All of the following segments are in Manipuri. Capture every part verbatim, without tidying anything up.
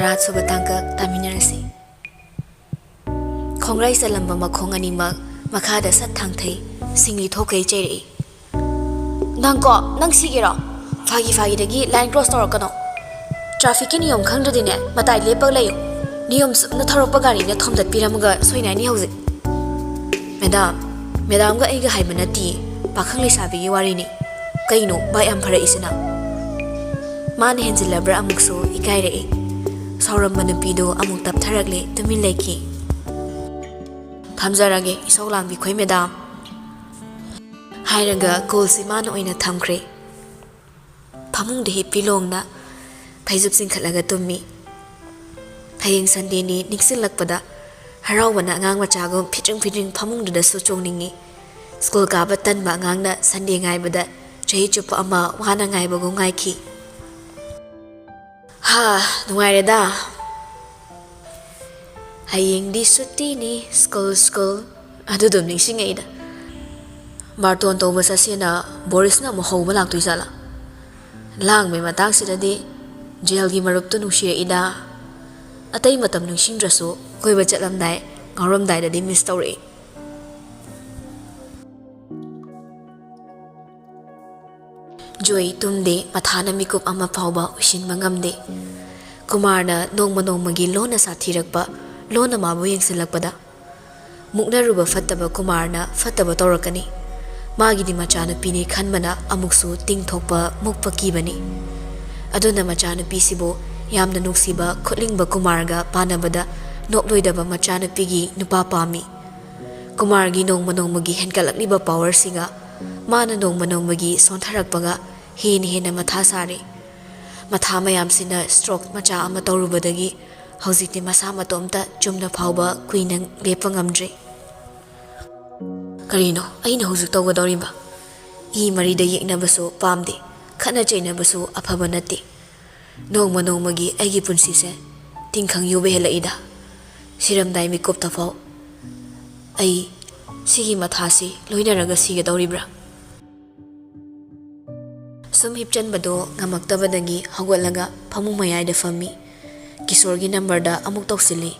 ꯇꯔꯥꯁꯨꯕ ꯇꯥꯡꯀꯛ ꯇꯥꯃꯤꯟꯅꯔꯁꯤ꯫ ꯈꯣꯡꯒ꯭ꯔꯥꯏ ꯆꯜꯂꯝꯕ ꯃꯈꯣꯡ ꯑꯅꯤꯃꯛ ꯃꯈꯥꯗ ꯁꯠ ꯊꯥꯡꯊꯩ, ꯁꯤꯡꯂꯤ ꯊꯣꯛꯈꯩ ꯆꯩꯔꯛꯏ꯫ "ꯅꯪ ꯀꯣ, ꯅꯪ ꯁꯤꯒꯦꯔꯣ? ꯐꯥꯒꯤ ꯐꯥꯒꯤꯗꯒꯤ line cross ꯇꯧꯔꯛꯀꯅꯣ꯫ Traffic ꯀꯤ ꯅꯤꯌꯣꯝ ꯈꯪꯗ꯭ꯔꯗꯤꯅꯦ, ꯃꯇꯥꯏ ꯂꯦꯞꯄꯒ ꯂꯩꯌꯨ꯫ ꯅꯤꯌꯣꯝ ꯆꯨꯝꯅ ꯊꯧꯔꯛꯄ ꯒꯥꯔꯤꯅ ꯊꯣꯝꯗꯠꯄꯤꯔꯝꯃꯒ ꯁꯣꯏꯅꯥꯏꯅꯤ ꯍꯧꯖꯤꯛ꯫" "ꯃꯦꯗꯥꯝ, ꯃꯦꯗꯥꯝꯒ ꯑꯩꯒ ꯍꯥꯏꯕ ꯅꯠꯇꯤꯌꯦ, ꯄꯥꯈꯪ ꯂꯩꯁꯥꯕꯤꯒꯤ ꯋꯥꯔꯤꯅꯤ꯫ ꯀꯩꯅꯣ ꯚꯥꯏ ꯌꯥꯝ ꯐꯔꯛꯏꯁꯤꯅ?" ꯃꯥꯅ ꯍꯦꯟꯖꯤꯜꯂꯕ꯭ꯔꯥ ꯑꯃꯨꯛꯁꯨ ꯏꯀꯥꯏꯔꯛꯏ꯫ ꯁꯥꯎꯔꯝꯕ ꯅꯨꯄꯤꯗꯨ ꯑꯃꯨꯛ ꯇꯞꯊꯔꯛꯂꯦ, ꯇꯨꯃꯤꯟ ꯂꯩꯈꯤ꯫ "ꯊꯝꯖꯔꯒꯦ, ꯏꯁꯧ ꯂꯥꯡꯕꯤꯈꯣꯏ ꯃꯦꯗꯥꯝ," ꯍꯥꯏꯔꯒ call ꯁꯤ ꯃꯥꯅ ꯑꯣꯏꯅ ꯊꯝꯈ꯭ꯔꯦ꯫ ꯐꯃꯨꯡꯗ ꯍꯤꯞꯄꯤ ꯂꯣꯡꯅ ꯐꯩꯖꯨꯞ ꯆꯤꯡꯈꯠꯂꯒ ꯇꯨꯝꯃꯤ꯫ ꯍꯌꯦꯡ Sunday ꯅꯤ ꯅꯤꯡꯁꯤꯡꯂꯛꯄꯗ ꯍꯔꯥꯎꯕꯅ ꯑꯉꯥꯡ ꯃꯆꯥꯒꯨꯝ ꯐꯤꯗ꯭ꯔꯤꯡ ꯐꯤꯗ꯭ꯔꯤꯡ ꯐꯃꯨꯡꯗꯨꯗꯁꯨ ꯆꯣꯡꯅꯤꯡꯏ꯫ School ꯀꯥꯕ ꯇꯟꯕ ꯑꯉꯥꯡꯅ Sunday ꯉꯥꯏꯕꯗ ꯆꯍꯤ ꯆꯨꯞꯄ ꯑꯃ ꯋꯥꯅ ꯉꯥꯏꯕꯒꯨꯝ ꯉꯥꯏꯈꯤ꯫ "ꯍꯥ, ꯅꯨꯡꯉꯥꯏꯔꯦꯗ꯫ ꯍꯌꯦꯡꯗꯤ ꯁꯨꯇꯤꯅꯤ, school, school꯫ ꯑꯗꯨꯗꯨꯝ ꯅꯤꯡꯁꯤꯡꯉꯛꯏꯗ꯫ ꯕꯥꯔꯇꯣꯟ ꯇꯧꯕ ꯆꯠꯁꯦꯅ ꯕꯣꯔꯤꯁꯅ ꯑꯃꯨꯛ ꯍꯧꯕ ꯂꯥꯛꯇꯣꯏ ꯖꯥꯠꯂꯥ? ꯂꯥꯡꯕꯩ ꯃꯇꯥꯡꯁꯤꯗꯗꯤ jail ꯒꯤ ꯃꯔꯨꯞꯇꯨ ꯅꯨꯡꯁꯤꯔꯛꯏꯗ꯫ ꯑꯇꯩ ꯃꯇꯝ ꯅꯤꯡꯁꯤꯡꯗ꯭ꯔꯁꯨ ꯀꯣꯏꯕ ꯆꯠꯂꯝꯗꯥꯏ, ꯉꯥꯎꯔꯝꯗꯥꯏꯗꯗꯤ miss ꯇꯧꯔꯛꯏ꯫" ꯖꯣꯏ ꯇꯨꯝꯗꯦ, ꯃꯊꯥꯅ ꯃꯤꯀꯨꯞ ꯑꯃ ꯐꯥꯎꯕ ꯎꯏꯁꯤꯟꯕ ꯉꯝꯗꯦ꯫ ꯀꯨꯃꯥꯔꯅ ꯅꯣꯡꯃ ꯅꯣꯡꯃꯒꯤ ꯂꯣꯟꯅ ꯁꯥꯊꯤꯔꯛꯄ, ꯂꯣꯟꯅ ꯃꯥꯕꯨ ꯌꯦꯡꯁꯤꯜꯂꯛꯄꯗ, ꯃꯨꯛꯅꯔꯨꯕ ꯐꯠꯇꯕ ꯀꯨꯃꯥꯔꯅ ꯐꯠꯇꯕ ꯇꯧꯔꯛꯀꯅꯤ꯫ ꯃꯥꯒꯤꯗꯤ ꯃꯆꯥꯅꯨꯄꯤꯅꯤ ꯈꯟꯕꯅ ꯑꯃꯨꯛꯁꯨ ꯇꯤꯡꯊꯣꯛꯄ ꯃꯨꯛꯄ ꯀꯤꯕꯅꯤ꯫ ꯑꯗꯨꯅ ꯃꯆꯥꯅꯨꯄꯤꯁꯤꯕꯨ ꯌꯥꯝꯅ ꯅꯨꯡꯁꯤꯕ ꯈꯨꯠꯂꯤꯡꯕ ꯀꯨꯃꯥꯔꯒ ꯄꯥꯟꯅꯕꯗ ꯅꯣꯞꯂꯣꯏꯗꯕ ꯃꯆꯥꯅꯨꯄꯤꯒꯤ ꯅꯨꯄꯥ ꯄꯥꯝꯃꯤ꯫ ꯀꯨꯃꯥꯔꯒꯤ ꯅꯣꯡꯃ ꯅꯣꯡꯃꯒꯤ ꯍꯦꯟꯒꯠꯂꯛꯂꯤꯕ power ꯁꯤꯒ ꯃꯥꯅ ꯅꯣꯡꯃ ꯅꯣꯡꯃꯒꯤ ꯁꯣꯟꯊꯔꯛꯄꯒ ꯍꯦꯟꯅ ꯍꯦꯟꯅ ꯃꯊꯥ ꯁꯥꯔꯤ꯫ ꯃꯊꯥ ꯃꯌꯥꯝꯁꯤꯅ stroke ꯃꯆꯥ ꯑꯃ ꯇꯧꯔꯨꯕꯗꯒꯤ ꯍꯧꯖꯤꯛꯇꯤ ꯃꯁꯥ ꯃꯇꯣꯝꯇ ꯆꯨꯝꯅ ꯐꯥꯎꯕ ꯀꯨꯏꯅ ꯂꯦꯞꯄ ꯉꯝꯗ꯭ꯔꯤ꯫ ꯀꯔꯤꯅꯣ ꯑꯩꯅ ꯍꯧꯖꯤꯛ ꯇꯧꯒꯗꯧꯔꯤꯕ? ꯏ ꯃꯔꯤꯗ ꯌꯦꯛꯅꯕꯁꯨ ꯄꯥꯝꯗꯦ, ꯈꯠꯅ ꯆꯩꯅꯕꯁꯨ ꯑꯐꯕ ꯅꯠꯇꯦ꯫ ꯅꯣꯡꯃ ꯅꯣꯡꯃꯒꯤ ꯑꯩꯒꯤ ꯄꯨꯟꯁꯤꯁꯦ ꯇꯤꯡꯈꯪ ꯌꯨꯕ ꯍꯦꯜꯂꯛꯏꯗ꯫ ꯁꯤꯔꯝꯗꯥꯏ ꯃꯤꯀꯨꯞꯇꯐꯥꯎ ꯑꯩ ꯁꯤꯒꯤ ꯃꯊꯥꯁꯤ ꯂꯣꯏꯅꯔꯒ ꯁꯤꯒꯗꯧꯔꯤꯕ꯭ꯔꯥ? ꯁꯨꯝ ꯍꯤꯞꯆꯟꯕꯗꯣ ꯉꯝꯃꯛꯇꯕꯗꯒꯤ ꯍꯧꯒꯠꯂꯒ ꯐꯃꯨꯡ ꯃꯌꯥꯏꯗ ꯐꯝꯃꯤ꯫ ꯀꯤꯁꯣꯔꯒꯤ ꯅꯝꯕꯔꯗ ꯑꯃꯨꯛ ꯇꯧꯁꯤꯜꯂꯤ꯫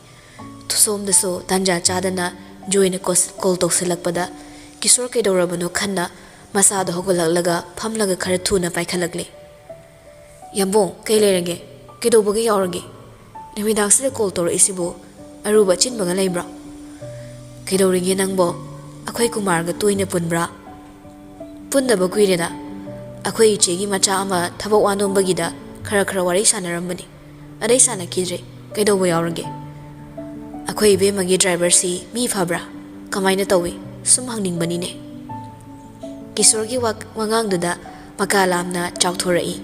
ꯁꯣꯝꯗꯁꯨ ꯇꯥꯟꯖꯥ ꯆꯥꯗꯅ ꯖꯣꯏꯅ ꯀꯣꯁ-, ꯀꯣꯜ ꯇꯧꯁꯤꯜꯂꯛꯄꯗ ꯀꯤꯁꯣꯔ ꯀꯩꯗꯧꯔꯕꯅꯣ ꯈꯟꯅ ꯃꯁꯥꯗꯣ ꯍꯧꯒꯠꯂꯛꯂꯒ ꯐꯝꯂꯒ ꯈꯔ ꯊꯨꯅ ꯄꯥꯏꯈꯠꯂꯛꯂꯦ꯫ "ꯌꯥꯝꯕꯨꯡ, ꯀꯩ ꯂꯩꯔꯒꯦ? ꯀꯩꯗꯧꯕꯒꯤ ꯌꯥꯎꯔꯒꯦ? ꯅꯨꯃꯤꯗꯥꯡꯁꯤꯗ ꯀꯣꯜ ꯇꯧꯔꯛꯏꯁꯤꯕꯨ ꯑꯔꯨꯕ ꯑꯆꯤꯟꯕꯒ ꯂꯩꯕ꯭ꯔꯣ?" "ꯀꯩꯗꯧꯔꯤꯒꯦ ꯅꯪꯕꯣ? ꯑꯩꯈꯣꯏ ꯀꯨꯃꯥꯔꯒ ꯇꯣꯏꯅ ꯄꯨꯟꯕ꯭ꯔꯥ?" "ꯄꯨꯟꯗꯕ ꯀꯨꯏꯔꯦꯗ꯫ ꯑꯩꯈꯣꯏ ꯏꯆꯦꯒꯤ ꯃꯆꯥ ꯑꯃ ꯊꯕꯛ ꯋꯥꯅꯣꯝꯕꯒꯤꯗ ꯈꯔ ꯈꯔ ꯋꯥꯔꯤ ꯁꯥꯟꯅꯔꯝꯕꯅꯤ꯫ ꯑꯗꯩ ꯁꯥꯟꯅꯈꯤꯗ꯭ꯔꯦ꯫ ꯀꯩꯗꯧꯕ ꯌꯥꯎꯔꯒꯦ?" "ꯑꯩꯈꯣꯏ ꯏꯕꯦꯝꯃꯒꯤ ꯗ꯭ꯔꯥꯏꯚꯔꯁꯤ ꯃꯤ ꯐꯕ꯭ꯔꯥ? ꯀꯃꯥꯏꯅ ꯇꯧꯏ? ꯁꯨꯝ ꯍꯪꯅꯤꯡꯕꯅꯤꯅꯦ꯫" ꯀꯤꯁꯣꯔꯒꯤ ꯋꯥ-, ꯋꯥꯉꯥꯡꯗꯨꯗ ꯃꯀꯥ ꯂꯥꯝꯅ ꯆꯥꯎꯊꯣꯔꯛꯏ꯫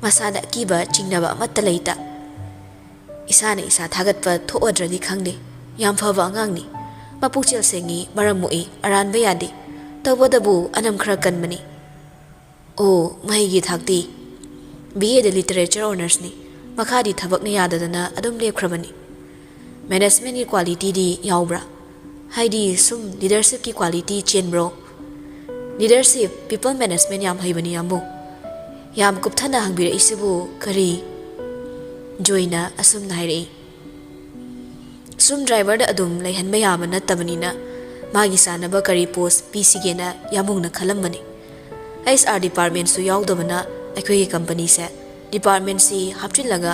ꯃꯁꯥꯗ ꯑꯀꯤꯕ ꯆꯤꯡꯅꯕ ꯑꯃꯠꯇ ꯂꯩꯇ꯫ "ꯏꯁꯥꯅ ꯏꯁꯥ ꯊꯥꯒꯠꯄ ꯊꯣꯛꯑꯗ꯭ꯔꯗꯤ ꯈꯪꯗꯦ꯫ ꯌꯥꯝ ꯐꯕ ꯑꯉꯥꯡꯅꯤ꯫ ꯃꯄꯨꯛꯆꯦꯜ ꯁꯦꯡꯉꯤ, ꯃꯔꯝ ꯃꯣꯛꯏ, ꯑꯔꯥꯟꯕ ꯌꯥꯗꯦ꯫ ꯇꯧꯕꯇꯕꯨ ꯑꯅꯝ ꯈꯔ ꯀꯟꯕꯅꯤ꯫" "ꯑꯣ, ꯃꯍꯩꯒꯤ ꯊꯥꯛꯇꯤ?" "ꯕꯤ ꯑꯦꯗ ꯂꯤꯇꯔꯦꯆꯔ ꯑꯣꯅꯔꯁꯅꯤ꯫ ꯃꯈꯥꯗꯤ ꯊꯕꯛꯅ ꯌꯥꯗꯗꯅ ꯑꯗꯨꯝ ꯂꯦꯞꯈ꯭ꯔꯕꯅꯤ꯫" "ꯃꯦꯅꯦꯖꯃꯦꯟꯒꯤ ꯀ꯭ꯋꯥꯂꯤꯇꯤꯗꯤ ꯌꯥꯎꯕ꯭ꯔꯥ? ꯍꯥꯏꯗꯤ ꯁꯨꯝ ꯂꯤꯗꯔꯁꯤꯞꯀꯤ ꯀ꯭ꯋꯥꯂꯤꯇꯤ ꯆꯦꯟꯕ꯭ꯔꯣ?" "ꯂꯤꯗꯔꯁꯤꯞ, ꯄꯤꯄꯜ ꯃꯦꯅꯦꯖꯃꯦꯟ ꯌꯥꯝ ꯍꯩꯕꯅꯤ ꯌꯥꯝꯕꯨꯡ꯫" "ꯌꯥꯝ ꯀꯨꯞꯊꯅ ꯍꯪꯕꯤꯔꯛꯏꯁꯤꯕꯨ ꯀꯔꯤ?" ꯖꯣꯏꯅ ꯑꯁꯨꯝꯅ ꯍꯥꯏꯔꯛꯏ꯫ "ꯁꯨꯝ ꯗ꯭ꯔꯥꯏꯚꯔꯗ ꯑꯗꯨꯝ ꯂꯩꯍꯟꯕ ꯌꯥꯕ ꯅꯠꯇꯕꯅꯤꯅ ꯃꯥꯒꯤ ꯆꯥꯅꯕ ꯀꯔꯤ ꯄꯣꯁ ꯄꯤꯁꯤꯒꯦꯅ ꯌꯥꯝꯕꯨꯡꯅ ꯈꯜꯂꯝꯕꯅꯤ꯫ ꯑꯩꯆ ꯑꯥꯔ ꯗꯤꯄꯥꯔꯠꯃꯦꯟꯁꯨ ꯌꯥꯎꯗꯕꯅ ꯑꯩꯈꯣꯏꯒꯤ ꯀꯝꯄꯅꯤꯁꯦ ꯗꯤꯄꯥꯔꯠꯃꯦꯟꯁꯤ ꯍꯥꯞꯆꯤꯜꯂꯒ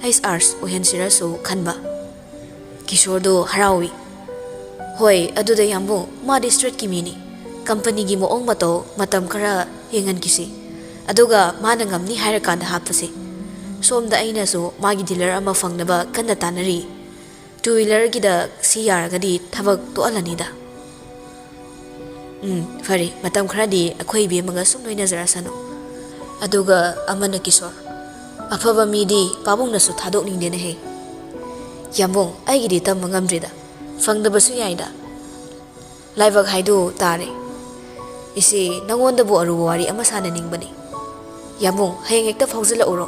ꯑꯩꯆ ꯑꯥꯔ ꯑꯣꯏꯍꯟꯁꯤꯔꯁꯨ ꯈꯟꯕ꯫" ꯀꯤꯁꯣꯔꯗꯣ ꯍꯔꯥꯎꯏ꯫ "ꯍꯣꯏ, ꯑꯗꯨꯗ ꯌꯥꯝꯕꯨꯡ, ꯃꯥꯗꯤ ꯁ꯭ꯇ꯭ꯔꯤꯠꯀꯤ ꯃꯤꯅꯤ꯫ ꯀꯝꯄꯅꯤꯒꯤ ꯃꯑꯣꯡ ꯃꯇꯧ ꯃꯇꯝ ꯈꯔ ꯌꯦꯡꯍꯟꯈꯤꯁꯤ꯫ ꯑꯗꯨꯒ ꯃꯥꯅ ꯉꯝꯅꯤ ꯍꯥꯏꯔꯀꯥꯟꯗ ꯍꯥꯞꯄꯁꯤ꯫ ꯁꯣꯝꯗ ꯑꯩꯅꯁꯨ ꯃꯥꯒꯤ ꯗꯤꯂꯔ ꯑꯃ ꯐꯪꯅꯕ ꯀꯟꯅ ꯇꯥꯟꯅꯔꯤ꯫ ꯇꯨ ꯋꯤꯂꯔꯒꯤꯗ ꯁꯤ ꯌꯥꯔꯒꯗꯤ ꯊꯕꯛ ꯇꯣꯛꯍꯜꯂꯅꯤꯗ꯫" "ꯎꯝ, ꯐꯔꯦ, ꯃꯇꯝ ꯈꯔꯗꯤ ꯑꯩꯈꯣꯏ ꯏꯕꯦꯝꯃꯒ ꯁꯨꯝ ꯂꯣꯏꯅꯖꯔꯁꯅꯨ꯫" ꯑꯗꯨꯒ ꯑꯃꯅ ꯀꯤꯁꯣꯔ, "ꯑꯐꯕ ꯃꯤꯗꯤ ꯄꯥꯕꯨꯡꯅꯁꯨ ꯊꯥꯗꯣꯛꯅꯤꯡꯗꯦꯅꯦꯍꯦ꯫" "ꯌꯥꯝꯕꯨꯡ, ꯑꯩꯒꯤꯗꯤ ꯇꯝꯕ ꯉꯝꯗ꯭ꯔꯤꯗ꯫ ꯐꯪꯗꯕꯁꯨ ꯌꯥꯏꯗ꯫ ꯂꯥꯏꯕꯛ ꯍꯥꯏꯗꯨ ꯇꯥꯔꯦ꯫" "ꯏꯆꯦ, ꯅꯉꯣꯟꯗꯕꯨ ꯑꯔꯨꯕ ꯋꯥꯔꯤ ꯑꯃ ꯁꯥꯟꯅꯅꯤꯡꯕꯅꯤ꯫" "ꯌꯥꯝꯕꯨꯡ, ꯍꯌꯦꯡ ꯍꯦꯛꯇ ꯐꯥꯎꯖꯤꯜꯂꯛꯎꯔꯣ?"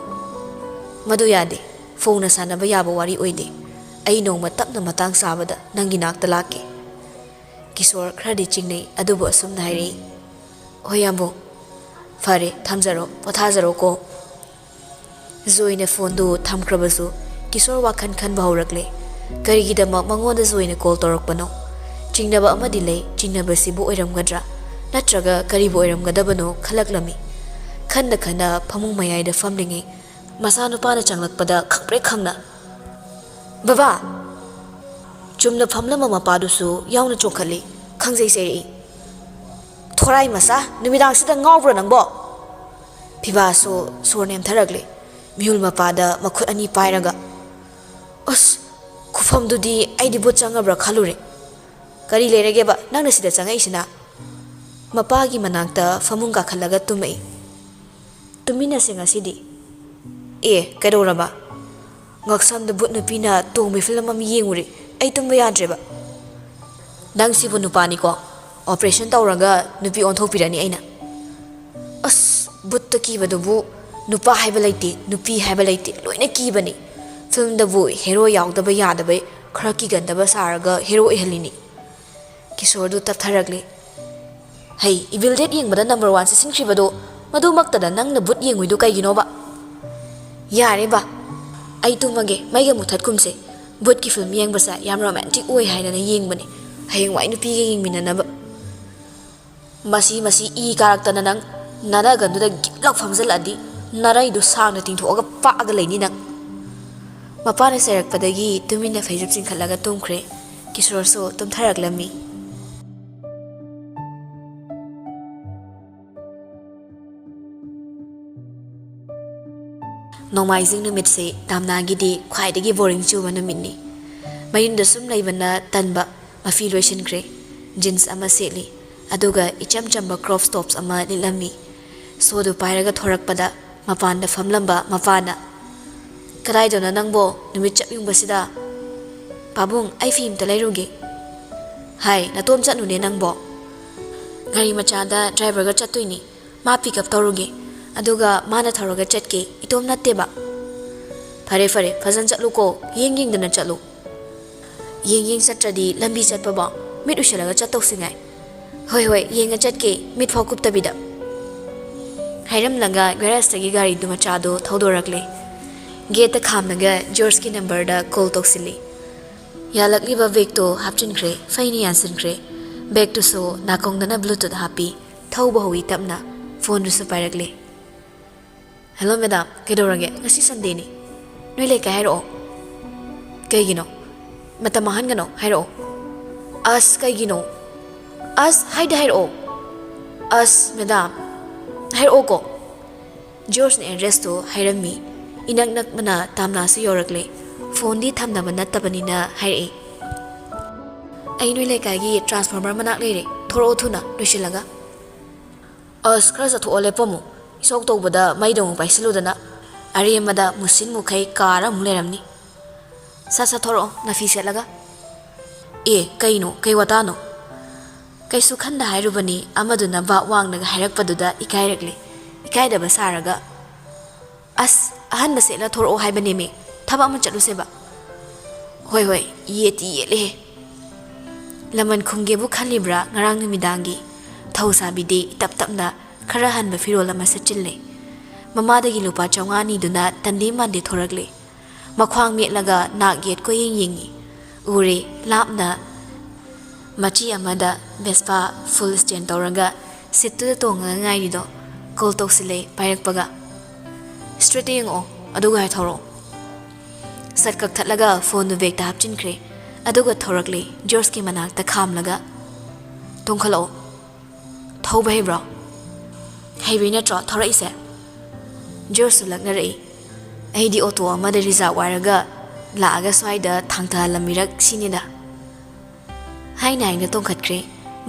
"ꯃꯗꯨ ꯌꯥꯗꯦ꯫ ꯐꯣꯡꯅ ꯁꯥꯟꯅꯕ ꯌꯥꯕ ꯋꯥꯔꯤ ꯑꯣꯏꯗꯦ꯫ ꯑꯩ ꯅꯣꯡꯃ ꯇꯞꯅ ꯃꯇꯥꯡ ꯆꯥꯕꯗ ꯅꯪꯒꯤ ꯅꯥꯛꯇ ꯂꯥꯛꯀꯦ꯫" ꯀꯤꯁꯣꯔ ꯈꯔꯗꯤ ꯆꯤꯡꯅꯩ, ꯑꯗꯨꯕꯨ ꯑꯁꯨꯝꯅ ꯍꯥꯏꯔꯛꯏ, "ꯍꯣꯏ ꯌꯥꯝꯕꯨꯡ, ꯐꯔꯦ, ꯊꯝꯖꯔꯣ, ꯄꯣꯊꯥꯖꯔꯣꯀꯣ꯫" ꯖꯣꯏꯅ ꯐꯣꯟꯗꯨ ꯊꯝꯈ꯭ꯔꯕꯁꯨ ꯀꯤꯁꯣꯔ ꯋꯥꯈꯜ ꯈꯟꯕ ꯍꯧꯔꯛꯂꯦ꯫ ꯀꯔꯤꯒꯤꯗꯃꯛ ꯃꯉꯣꯟꯗꯁꯨ ꯑꯣꯏꯅ ꯀꯣꯜ ꯇꯧꯔꯛꯄꯅꯣ? ꯆꯤꯡꯅꯕ ꯑꯃꯗꯤ ꯂꯩ, ꯆꯤꯡꯅꯕꯁꯤꯕꯨ ꯑꯣꯏꯔꯝꯒꯗ꯭ꯔꯥ? ꯅꯠꯇ꯭ꯔꯒ ꯀꯔꯤꯕꯨ ꯑꯣꯏꯔꯝꯒꯗꯕꯅꯣ ꯈꯜꯂꯛꯂꯝꯃꯤ꯫ ꯈꯟꯅ ꯈꯟꯅ ꯐꯃꯨꯡ ꯃꯌꯥꯏꯗ ꯐꯝꯂꯤꯉꯩ, ꯃꯆꯥꯅꯨꯄꯥꯅ ꯆꯪꯂꯛꯄꯗ ꯈꯪꯄ꯭ꯔꯦꯛ ꯈꯪꯅ, "ꯕꯕꯥ!" ꯆꯨꯝꯅ ꯐꯝꯂꯝꯕ ꯃꯄꯥꯗꯨꯁꯨ ꯌꯥꯎꯅ ꯆꯣꯡꯈꯠꯂꯤ, ꯈꯪꯖꯩ ꯆꯩꯔꯛꯏ꯫ "ꯊꯣꯔꯥꯏ ꯃꯆꯥ, ꯅꯨꯃꯤꯗꯥꯡꯁꯤꯗ ꯉꯥꯎꯕ꯭ꯔꯣ ꯅꯪꯕꯣ?" ꯐꯤꯕꯥꯁꯨ ꯁꯣꯔ ꯅꯦꯝꯊꯔꯛꯂꯤ꯫ ꯃꯤꯍꯨꯜ ꯃꯄꯥꯗ ꯃꯈꯨꯠ ꯑꯅꯤ ꯄꯥꯏꯔꯒ, "ꯑꯁ, ꯈꯨꯐꯝꯗꯨꯗꯤ ꯑꯩꯗꯤ ꯚꯨꯠ ꯆꯪꯉꯕ꯭ꯔꯥ ꯈꯜꯂꯨꯔꯦ꯫ ꯀꯔꯤ ꯂꯩꯔꯒꯦꯕ ꯅꯪꯅ ꯁꯤꯗ ꯆꯪꯉꯛꯏꯁꯤꯅ?" ꯃꯄꯥꯒꯤ ꯃꯅꯥꯛꯇ ꯐꯃꯨꯡ ꯀꯥꯈꯠꯂꯒ ꯇꯨꯝꯃꯛꯏ꯫ "ꯇꯨꯃꯤꯟꯅꯁꯦ ꯉꯁꯤꯗꯤ꯫" "ꯑꯦ, ꯀꯩꯗꯧꯔꯕ?" "ꯉꯛꯁꯝꯗ ꯚꯨꯠ ꯅꯨꯄꯤꯅ ꯇꯣꯡꯕꯤ ꯐꯤꯂꯝ ꯑꯃ ꯌꯦꯡꯉꯨꯔꯦ꯫ ꯑꯩ ꯇꯨꯝꯕ ꯌꯥꯗ꯭ꯔꯦꯕ꯫" "ꯅꯪꯁꯤꯕꯨ ꯅꯨꯄꯥꯅꯤꯀꯣ, ꯑꯣꯄꯔꯦꯁꯟ ꯇꯧꯔꯒ ꯅꯨꯄꯤ ꯑꯣꯟꯊꯣꯛꯄꯤꯔꯅꯤ ꯑꯩꯅ꯫" "ꯑꯁ, ꯚꯨꯠꯇ ꯀꯤꯕꯗꯨꯕꯨ ꯅꯨꯄꯥ ꯍꯥꯏꯕ ꯂꯩꯇꯦ, ꯅꯨꯄꯤ ꯍꯥꯏꯕ ꯂꯩꯇꯦ, ꯂꯣꯏꯅ ꯀꯤꯕꯅꯤ꯫ ꯐꯤꯂꯝꯗꯕꯨ ꯍꯦꯔꯣ ꯌꯥꯎꯗꯕ ꯌꯥꯗꯕꯩ ꯈꯔ ꯀꯤꯒꯟꯗꯕ ꯁꯥꯔꯒ ꯍꯦꯔꯣ ꯑꯣꯏꯍꯜꯂꯤꯅꯤ꯫" ꯀꯤꯁꯣꯔꯗꯨ ꯇꯞꯊꯔꯛꯂꯦ꯫ "ꯍꯩ, Evil Dead ꯌꯦꯡꯕꯗ ꯅꯝꯕꯔ ꯋꯥꯟ ꯆꯦꯁꯤꯟꯈ꯭ꯔꯤꯕꯗꯣ, ꯃꯗꯨꯃꯛꯇꯗ ꯅꯪꯅ ꯚꯨꯠ ꯌꯦꯡꯉꯨꯏꯗꯨ ꯀꯩꯒꯤꯅꯣꯕ?" "ꯌꯥꯔꯦ ꯕꯥ, ꯑꯩ ꯇꯨꯝꯃꯒꯦ, ꯃꯩꯒ ꯃꯨꯊꯠꯀꯨꯝꯁꯦ꯫ ꯚꯨꯠꯀꯤ ꯐꯤꯂꯝ ꯌꯦꯡꯕꯁꯦ ꯌꯥꯝ ꯔꯣꯃꯥꯟꯇꯤꯛ ꯑꯣꯏ ꯍꯥꯏꯗꯅ ꯌꯦꯡꯕꯅꯦ, ꯍꯌꯦꯡꯋꯥꯏ ꯅꯨꯄꯤꯒ ꯌꯦꯡꯃꯤꯟꯅꯅꯕ꯫" "ꯃꯁꯤ, ꯃꯁꯤ ꯏ ꯀꯥꯔꯛꯇꯅ ꯅꯪ ꯅꯅꯒꯟꯗꯨꯗ ꯒꯤꯠ ꯂꯥꯎ ꯐꯝꯖꯜꯂꯛꯑꯗꯤ ꯅꯔꯩꯗꯨ ꯁꯥꯡꯅ ꯇꯤꯡꯊꯣꯛꯑꯒ ꯄꯥꯛꯑꯒ ꯂꯩꯅꯤ ꯅꯪ꯫" ꯃꯄꯥꯅ ꯆꯩꯔꯛꯄꯗꯒꯤ ꯇꯨꯃꯤꯟꯅ ꯐꯩꯖꯨꯞ ꯆꯤꯡꯈꯠꯂꯒ ꯇꯨꯝꯈ꯭ꯔꯦ꯫ ꯀꯤꯁꯣꯔꯁꯨ ꯇꯨꯝꯊꯔꯛꯂꯝꯃꯤ꯫ ꯅꯣꯡꯃꯥꯏꯖꯤꯡ ꯅꯨꯃꯤꯠꯁꯦ ꯇꯥꯝꯅꯥꯒꯤꯗꯤ ꯈ꯭ꯋꯥꯏꯗꯒꯤ ꯕꯣꯔꯤꯡ ꯆꯨꯕ ꯅꯨꯃꯤꯠꯅꯤ꯫ ꯃꯌꯨꯝꯗ ꯁꯨꯝ ꯂꯩꯕꯅ ꯇꯟꯕ꯫ ꯃꯐꯤ ꯂꯣꯏꯁꯤꯟꯈ꯭ꯔꯦ꯫ ꯖꯤꯟꯁ ꯑꯃ ꯁꯦꯠꯂꯤ꯫ ꯑꯗꯨꯒ ꯏꯆꯝ ꯆꯝꯕ ꯀ꯭ꯔꯣꯞ ꯇꯣꯞꯁ ꯑꯃ ꯂꯤꯠꯂꯝꯃꯤ꯫ ꯁꯣꯗꯨ ꯄꯥꯏꯔꯒ ꯊꯣꯔꯛꯄꯗ ꯃꯄꯥꯟꯗ ꯐꯝꯂꯝꯕ ꯃꯄꯥꯅ, "ꯀꯗꯥꯏꯗꯅꯣ ꯅꯪꯕꯣ ꯅꯨꯃꯤꯠ ꯆꯞ ꯌꯨꯡꯕꯁꯤꯗ?" "ꯄꯥꯕꯨꯡ, ꯑꯩ ꯐꯤ ꯑꯝꯇ ꯂꯩꯔꯨꯒꯦ꯫" "ꯍꯥꯏ, ꯅꯇꯣꯝ ꯆꯠꯅꯨꯅꯦ ꯅꯪꯕꯣ?" "ꯒꯥꯔꯤ ꯃꯆꯥꯗ ꯗ꯭ꯔꯥꯏꯚꯔꯒ ꯆꯠꯇꯣꯏꯅꯤ꯫ ꯃꯥ ꯄꯤꯛ ꯑꯞ ꯇꯧꯔꯨꯒꯦ꯫ ꯑꯗꯨꯒ ꯃꯥꯅ ꯊꯧꯔꯒ ꯆꯠꯀꯦ꯫ ꯏꯇꯣꯝ ꯅꯠꯇꯦꯕ꯫" "ꯐꯔꯦ, ꯐꯔꯦ, ꯐꯖꯅ ꯆꯠꯂꯨꯀꯣ꯫ ꯌꯦꯡ ꯌꯦꯡꯗꯅ ꯆꯠꯂꯨ꯫" "ꯌꯦꯡ ꯌꯦꯡ ꯆꯠꯇ꯭ꯔꯗꯤ ꯂꯝꯕꯤ ꯆꯠꯄꯕꯣ ꯃꯤꯠ ꯎꯏꯁꯜꯂꯒ ꯆꯠꯇꯧꯁꯤ ꯉꯥꯏ꯫" "ꯍꯣꯏ, ꯍꯣꯏ, ꯌꯦꯡꯉ ꯆꯠꯀꯦ, ꯃꯤꯠ ꯐꯥꯎ ꯀꯨꯞꯇꯕꯤꯗ꯫" ꯍꯥꯏꯔꯝꯂꯒ ꯒꯦꯔꯦꯖꯇꯒꯤ ꯒꯥꯔꯤꯗꯨ ꯃꯆꯥꯗꯣ ꯊꯧꯗꯣꯔꯛꯂꯦ꯫ ꯒꯦꯠꯇ ꯈꯥꯝꯂꯒ ꯖꯣꯔꯖꯀꯤ ꯅꯝꯕꯔꯗ ꯀꯣꯜ ꯇꯧꯁꯤꯜꯂꯤ꯫ ꯌꯥꯜꯂꯛꯂꯤꯕ ꯕꯦꯒꯇꯨ ꯍꯥꯞꯆꯤꯟꯈ꯭ꯔꯦ, ꯐꯩꯅ ꯌꯥꯟꯁꯤꯟꯈ꯭ꯔꯦ꯫ ꯕꯦꯒꯇꯨꯁꯨ ꯅꯥꯀꯣꯡꯗꯅ ꯕ꯭ꯂꯨꯇꯨꯠ ꯍꯥꯞꯄꯤ꯫ ꯊꯧꯕ ꯍꯧꯏ ꯇꯞꯅ꯫ ꯐꯣꯟꯗꯨꯁꯨ ꯄꯥꯏꯔꯛꯂꯦ꯫ "ꯍꯦꯜꯂꯣ ꯃꯦꯗꯥꯝ, ꯀꯩꯗꯧꯔꯒꯦ? ꯉꯁꯤ ꯁꯟꯗꯦꯅꯤ꯫ ꯅꯣꯏ ꯂꯩꯀꯥꯏ ꯍꯥꯏꯔꯛꯑꯣ꯫ ꯀꯩꯒꯤꯅꯣ? ꯃꯇꯝ ꯃꯥꯡꯍꯟꯒꯅꯣ, ꯍꯥꯏꯔꯛꯑꯣ꯫" "ꯑꯁ, ꯀꯩꯒꯤꯅꯣ? ꯑꯁ, ꯍꯥꯏꯗꯤ ꯍꯥꯏꯔꯛꯑꯣ꯫" "ꯑꯁ, ꯃꯦꯗꯥꯝ, ꯍꯥꯏꯔꯛꯑꯣꯀꯣ꯫" ꯖꯣꯔꯖꯅ ꯑꯦꯗ꯭ꯔꯦꯁꯇꯨ ꯍꯥꯏꯔꯝꯃꯤ꯫ ꯏꯅꯛ ꯅꯛꯄꯅ ꯇꯥꯝꯅꯥꯁꯨ ꯌꯧꯔꯛꯂꯦ꯫ ꯐꯣꯟꯗꯤ ꯊꯝꯅꯕ ꯅꯠꯇꯕꯅꯤꯅ ꯍꯥꯏꯔꯛꯏ꯫ "ꯑꯩ ꯅꯣꯏ ꯂꯩꯀꯥꯏꯒꯤ ꯇ꯭ꯔꯥꯟꯁꯐꯣꯔꯃꯔ ꯃꯅꯥꯛ ꯂꯩꯔꯦ꯫ ꯊꯣꯔꯛꯑꯣ ꯊꯨꯅ, ꯂꯣꯏꯁꯤꯜꯂꯒ꯫" "ꯑꯁ, ꯈꯔ ꯆꯠꯊꯣꯛꯑ ꯂꯦꯞꯄꯝꯃꯨ꯫ ꯏꯁꯧ ꯇꯧꯕꯗ ꯃꯩꯗ ꯑꯃꯨꯛ ꯄꯥꯏꯁꯤꯜꯂꯨꯗꯅ꯫ ꯑꯔꯦꯝꯕꯗ ꯃꯨꯁꯤꯟ ꯃꯨꯈꯩ ꯀꯥꯔ ꯑꯃꯨꯛ ꯂꯩꯔꯝꯅꯤ꯫ ꯁꯠ ꯁꯠ ꯊꯣꯔꯛꯑꯣ, ꯅꯥꯐꯤ ꯁꯦꯠꯂꯒ꯫" "ꯑꯦ, ꯀꯩꯅꯣ? ꯀꯩ ꯋꯥꯇꯥꯅꯣ?" ꯀꯩꯁꯨ ꯈꯟꯗ ꯍꯥꯏꯔꯨꯕꯅꯤ꯫ ꯑꯃꯗꯨꯅ ꯚꯥꯞ ꯋꯥꯡꯅꯒ ꯍꯥꯏꯔꯛꯄꯗꯨꯗ ꯏꯀꯥꯏꯔꯛꯂꯦ꯫ ꯏꯀꯥꯏꯗꯕ ꯁꯥꯔꯒ, "ꯑꯁ, ꯑꯍꯟꯕ ꯁꯦꯠꯂ ꯊꯣꯔꯛꯑꯣ ꯍꯥꯏꯕꯅꯦꯃꯤ꯫ ꯊꯕꯛ ꯑꯃ ꯆꯠꯂꯨꯁꯦꯕ꯫" "ꯍꯣꯏ, ꯍꯣꯏ, ꯌꯦꯠꯇꯤ ꯌꯦꯠꯂꯦꯍꯦ꯫" ꯂꯃꯟ ꯈꯨꯝꯒꯦꯕꯨ ꯈꯜꯂꯤꯕ꯭ꯔꯥ ꯉꯔꯥꯡ ꯅꯨꯃꯤꯗꯥꯡꯒꯤ ꯊꯧ ꯁꯥꯕꯤꯗꯤ ꯏꯇꯞ ꯇꯞꯅ ꯈꯔ ꯍꯟꯕ ꯐꯤꯔꯣꯜ ꯑꯃ ꯁꯦꯠꯆꯤꯜꯂꯦ꯫ ꯃꯃꯥꯗꯒꯤ ꯂꯨꯄꯥ ꯆꯥꯝꯃꯉꯥ ꯅꯤꯗꯨꯅ ꯇꯟꯗꯦ ꯃꯥꯟꯗꯦ ꯊꯣꯔꯛꯂꯦ꯫ ꯃꯈ꯭ꯋꯥꯡ ꯃꯦꯠꯂꯒ ꯅꯥꯛ ꯌꯦꯠ ꯀꯣꯏꯌꯦꯡ ꯌꯦꯡꯉꯤ꯫ ꯎꯔꯦ, ꯂꯥꯞꯅ ꯃꯆꯤ ꯑꯃꯗ ꯚꯦꯁꯄꯥ ꯐꯨꯜ ꯁ꯭ꯇꯦꯟ ꯇꯧꯔꯒ ꯁꯤꯠꯇꯨꯗ ꯇꯣꯡꯉꯒ ꯉꯥꯏꯔꯤꯗꯣ꯫ ꯀꯣꯜ ꯇꯧꯁꯤꯜꯂꯦ ꯄꯥꯏꯔꯛꯄꯒ꯫ "ꯁ꯭ꯇ꯭ꯔꯦꯠꯇ ꯌꯦꯡꯉꯛꯑꯣ, ꯑꯗꯨꯒ ꯍꯥꯏꯊꯧꯔꯛꯑꯣ꯫" ꯁꯠ ꯀꯛꯊꯠꯂꯒ ꯐꯣꯟꯗꯨ ꯕꯦꯒꯇ ꯍꯥꯞꯆꯤꯟꯈ꯭ꯔꯦ꯫ ꯑꯗꯨꯒ ꯊꯧꯔꯛꯂꯦ, ꯖꯣꯔꯖꯀꯤ ꯃꯅꯥꯛꯇ ꯈꯥꯝꯂꯒ꯫ "ꯇꯣꯡꯈꯠꯂꯛꯑꯣ꯫" "ꯊꯧꯕ ꯍꯩꯕ꯭ꯔꯣ?" "ꯍꯩꯕꯩ ꯅꯠꯇ꯭ꯔꯣ ꯊꯧꯔꯛꯏꯁꯦ?" ꯖꯣꯔꯖꯁꯨ ꯂꯛꯅꯔꯛꯏ꯫ "ꯑꯩꯗꯤ ꯑꯣꯇꯣ ꯑꯃꯗ ꯔꯤꯖꯥꯔꯕ ꯋꯥꯏꯔꯒ ꯂꯥꯛꯑꯒ ꯁ꯭ꯋꯥꯏꯗ ꯊꯥꯡꯊꯍꯜꯂꯝꯃꯤꯔꯛ ꯁꯤꯅꯤꯗ꯫" ꯍꯥꯏꯅ ꯍꯥꯏꯅ ꯇꯣꯡꯈꯠꯈ꯭ꯔꯦ꯫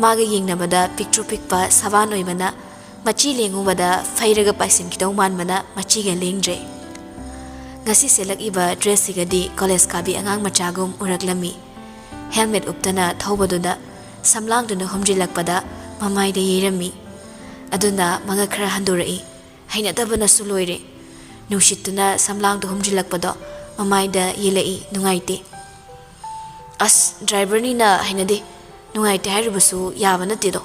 ꯃꯥꯒ ꯌꯦꯡꯅꯕꯗ ꯄꯤꯛꯇ꯭ꯔꯨ ꯄꯤꯛꯄ ꯁꯕꯥꯟ ꯑꯣꯏꯕꯅ ꯃꯆꯤ ꯂꯦꯡꯉꯨꯕꯗ ꯐꯩꯔꯒ ꯄꯥꯏꯁꯤꯟꯈꯤꯗꯧ ꯃꯥꯟꯕꯅ ꯃꯆꯤꯒ ꯂꯦꯡꯗ꯭ꯔꯦ꯫ ꯉꯁꯤ ꯁꯦꯠꯂꯛꯏꯕ ꯗ꯭ꯔꯦꯁꯁꯤꯒꯗꯤ ꯀꯣꯂꯦꯖ ꯀꯥꯕꯤ ꯑꯉꯥꯡ ꯃꯆꯥꯒꯨꯝ ꯎꯔꯛꯂꯝꯃꯤ꯫ ꯍꯦꯜꯃꯦꯠ ꯎꯞꯇꯅ ꯊꯧꯕꯗꯨꯗ ꯁꯝꯂꯥꯡꯗꯨꯅ ꯍꯨꯝꯖꯤꯜꯂꯛꯄꯗ ꯃꯃꯥꯏꯗ ꯌꯩꯔꯝꯃꯤ꯫ ꯑꯗꯨꯅ ꯃꯉꯛ ꯈꯔ ꯍꯟꯗꯣꯔꯛꯏ꯫ ꯍꯩꯅꯗꯕꯅꯁꯨ ꯂꯣꯏꯔꯦ꯫ ꯅꯨꯡꯁꯤꯠꯇꯨꯅ ꯁꯝꯂꯥꯡꯗ ꯍꯨꯝꯖꯤꯜꯂꯛꯄꯗꯣ ꯃꯃꯥꯏꯗ ꯌꯦꯜꯂꯛꯏ, ꯅꯨꯡꯉꯥꯏꯇꯦ꯫ "ꯑꯁ, ꯗ꯭ꯔꯥꯏꯚꯔꯅꯤꯅ ꯍꯩꯅꯗꯦ, ꯅꯨꯡꯉꯥꯏꯇꯦ ꯍꯥꯏꯔꯨꯕꯁꯨ ꯌꯥꯕ ꯅꯠꯇꯦꯗꯣ"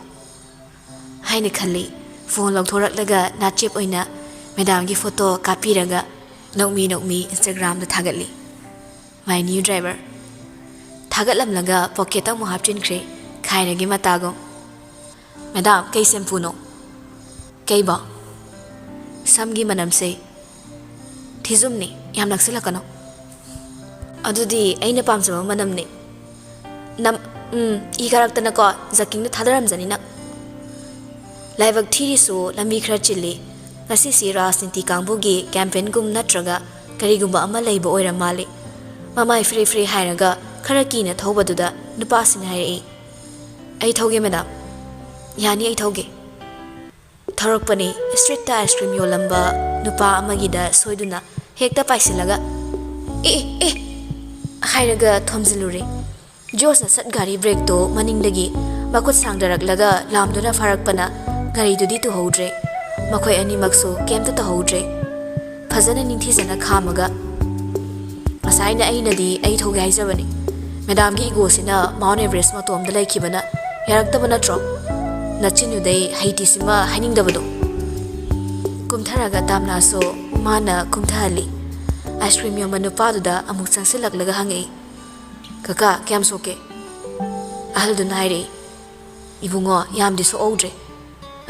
ꯍꯥꯏꯅ ꯈꯜꯂꯤ꯫ ꯐꯣꯟ ꯂꯧꯊꯣꯔꯛꯂꯒ ꯅꯥꯆꯦꯞ ꯑꯣꯏꯅ ꯃꯦꯗꯥꯝꯒꯤ ꯐꯣꯇꯣ ꯀꯥꯞꯄꯤꯔꯒ, ꯅꯣꯛꯃꯤ ꯅꯣꯛꯃꯤ Instagram-ꯗ ꯊꯥꯒꯠꯂꯤ꯫ My new driver꯫ ꯊꯥꯒꯠꯂꯝꯂꯒ pocket-ꯇ ꯑꯃꯨꯛ ꯍꯥꯞꯆꯤꯟꯈ꯭ꯔꯦ, ꯈꯥꯏꯔꯒꯦ ꯃꯇꯥꯒꯨꯝ꯫ "ꯃꯦꯗꯥꯝ, ꯀꯩ shampoo-ꯅꯣ?" "ꯀꯩꯕꯣ?" "ꯁꯝꯒꯤ ꯃꯅꯝꯁꯦ ꯊꯤꯖꯨꯝꯅꯤ, ꯌꯥꯝ ꯅꯛꯁꯤꯜꯂꯛꯀꯅꯣ꯫" "ꯑꯗꯨꯗꯤ ꯑꯩꯅ ꯄꯥꯝꯖꯕ ꯃꯅꯝꯅꯤ꯫" "ꯅꯝ-, ꯎꯝ, ꯏ ꯀꯥꯔꯛꯇꯅꯀꯣ, ꯖꯀꯤꯡꯗ ꯊꯥꯗꯔꯝꯖꯅꯤ ꯅꯪ꯫" ꯂꯥꯏꯕꯛ ꯊꯤꯔꯤꯁꯨ ꯂꯝꯕꯤ ꯈꯔ ꯆꯤꯜꯂꯤ꯫ ꯉꯁꯤꯁꯤ ꯔꯥꯖꯅꯤꯇꯤ ꯀꯥꯡꯕꯨꯒꯤ campaign-ꯒꯨꯝ ꯅꯠꯇ꯭ꯔꯒ ꯀꯔꯤꯒꯨꯝꯕ ꯑꯃ ꯂꯩꯕ ꯑꯣꯏꯔ ꯃꯥꯜꯂꯤ꯫ ꯃꯃꯥꯏ ꯐ꯭ꯔꯦ ꯐ꯭ꯔꯦ ꯍꯥꯏꯔꯒ ꯈꯔ ꯀꯤꯅ ꯊꯧꯕꯗꯨꯗ ꯅꯨꯄꯥꯁꯤꯅ ꯍꯥꯏꯔꯛꯏ, "ꯑꯩ ꯊꯧꯒꯦ, ꯃꯦꯗꯥꯝ꯫" "ꯌꯥꯅꯤ, ꯑꯩ ꯊꯧꯒꯦ꯫" ꯊꯧꯔꯛꯄꯅꯤ꯫ Street-ꯇ ice cream ꯌꯣꯜꯂꯝꯕ ꯅꯨꯄꯥ ꯑꯃꯒꯤꯗ ꯁꯣꯏꯗꯨꯅ ꯍꯦꯛꯇ ꯄꯥꯏꯁꯤꯜꯂꯒ, "ꯑꯦ, ꯑꯦ, ꯑꯦ!" ꯍꯥꯏꯔꯒ ꯊꯣꯝꯖꯤꯜꯂꯨꯔꯦ꯫ ꯖꯣꯁꯅ ꯁꯠ ꯒꯥꯔꯤ brake-ꯇꯣ ꯃꯅꯤꯡꯗꯒꯤ ꯃꯈꯨꯠ ꯁꯥꯡꯗꯔꯛꯂꯒ ꯂꯥꯝꯗꯨꯅ ꯐꯥꯔꯛꯄꯅ ꯒꯥꯔꯤꯗꯨꯗꯤ ꯇꯨꯍꯧꯗ꯭ꯔꯦ꯫ ꯃꯈꯣꯏ ꯑꯅꯤꯃꯛꯁꯨ ꯀꯩꯝꯇ ꯇꯧꯍꯧꯗ꯭ꯔꯦ꯫ ꯐꯖꯅ ꯅꯤꯡꯊꯤꯖꯅ ꯈꯥꯝꯃꯒ, "ꯉꯁꯥꯏꯅ ꯑꯩꯅꯗꯤ ꯑꯩ ꯊꯧꯒꯦ ꯍꯥꯏꯖꯕꯅꯤ꯫ ꯃꯦꯗꯥꯝꯒꯤ ego-ꯁꯤꯅ Mount Everest ꯃꯇꯣꯝꯗ ꯂꯩꯈꯤꯕꯅ ꯌꯥꯔꯛꯇꯕ ꯅꯠꯇ꯭ꯔꯣ? ꯅꯆꯤꯟꯗꯨꯗꯩ ꯍꯩꯇꯤꯁꯤꯃ ꯍꯥꯏꯅꯤꯡꯗꯕꯗꯣ꯫" ꯀꯨꯝꯊꯔꯒ ꯇꯥꯝꯅꯥꯁꯨ ꯃꯥꯅ ꯀꯨꯝꯊꯍꯜꯂꯤ꯫ Ice cream ꯌꯣꯟꯕ ꯅꯨꯄꯥꯗꯨꯗ ꯑꯃꯨꯛ ꯆꯪꯁꯤꯜꯂꯛꯂꯒ ꯍꯪꯉꯛꯏ, "ꯀꯀꯥ, ꯀꯌꯥꯝ ꯁꯣꯛꯀꯦ?" ꯑꯍꯜꯗꯨꯅ ꯍꯥꯏꯔꯛꯏ, "ꯏꯕꯨꯡꯉꯣ, ꯌꯥꯝꯗꯤ ꯁꯣꯛꯍꯧꯗ꯭ꯔꯦ꯫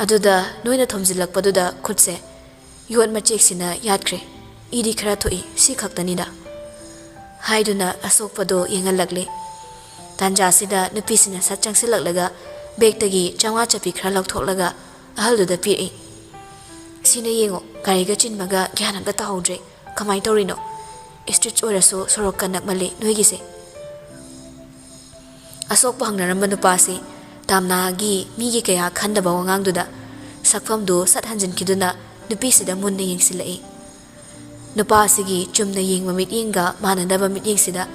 ꯑꯗꯨꯗ ꯅꯣꯏꯅ ꯊꯣꯝꯖꯤꯜꯂꯛꯄꯗꯨꯗ ꯈꯨꯠꯁꯦ ꯌꯣꯠ ꯃꯆꯦꯛꯁꯤꯅ ꯌꯥꯠꯈ꯭ꯔꯦ꯫ ꯏꯗꯤ ꯈꯔ ꯊꯣꯛꯏ, ꯁꯤ ꯈꯛꯇꯅꯤꯗ꯫" ꯍꯥꯏꯗꯨꯅ ꯑꯁꯣꯛꯄꯗꯣ ꯌꯦꯡꯍꯜꯂꯛꯂꯦ꯫ ꯇꯥꯟꯖꯥꯁꯤꯗ ꯅꯨꯄꯤꯁꯤꯅ ꯁꯠ ꯆꯪꯁꯤꯜꯂꯛꯂꯒ bag-ꯇꯒꯤ ꯆꯥꯝꯃꯉꯥ ꯆꯞꯄꯤ ꯈꯔ ꯂꯧꯊꯣꯛꯂꯒ ꯑꯍꯜꯗꯨꯗ ꯄꯤꯔꯛꯏ꯫ "ꯁꯤꯅ ꯌꯦꯡꯉꯣ, ꯒꯥꯔꯤꯒ ꯆꯤꯟꯕꯒ ꯒ꯭ꯌꯥꯟ ꯑꯝꯇ ꯇꯥꯍꯧꯗ꯭ꯔꯦ꯫ ꯀꯃꯥꯏꯅ ꯇꯧꯔꯤꯅꯣ? Street ꯑꯣꯏꯔꯁꯨ ꯁꯣꯔꯣꯛꯀ ꯅꯛꯃꯜꯂꯤ ꯅꯣꯏꯒꯤꯁꯦ꯫" ꯑꯁꯣꯛꯄ ꯍꯪꯅꯔꯝꯕ ꯅꯨꯄꯥꯁꯤ ꯇꯥꯝꯅꯥꯒꯤ ꯃꯤꯒꯤ ꯀꯌꯥ ꯈꯟꯗꯕ ꯋꯥꯉꯥꯡꯗꯨꯗ ꯁꯛꯐꯝꯗꯨ ꯁꯠ ꯍꯟꯖꯤꯟꯈꯤꯗꯨꯅ ꯅꯨꯄꯤꯁꯤꯗ ꯃꯨꯟꯅ ꯌꯦꯡꯁꯤꯜꯂꯛꯏ꯫ ꯅꯨꯄꯥ ꯑꯁꯤꯒꯤ ꯆꯨꯝꯅ ꯌꯦꯡꯕ ꯃꯤꯠꯌꯦꯡꯒ ꯃꯥꯟꯅꯗꯕ ꯃꯤꯠꯌꯦꯡꯁꯤꯗ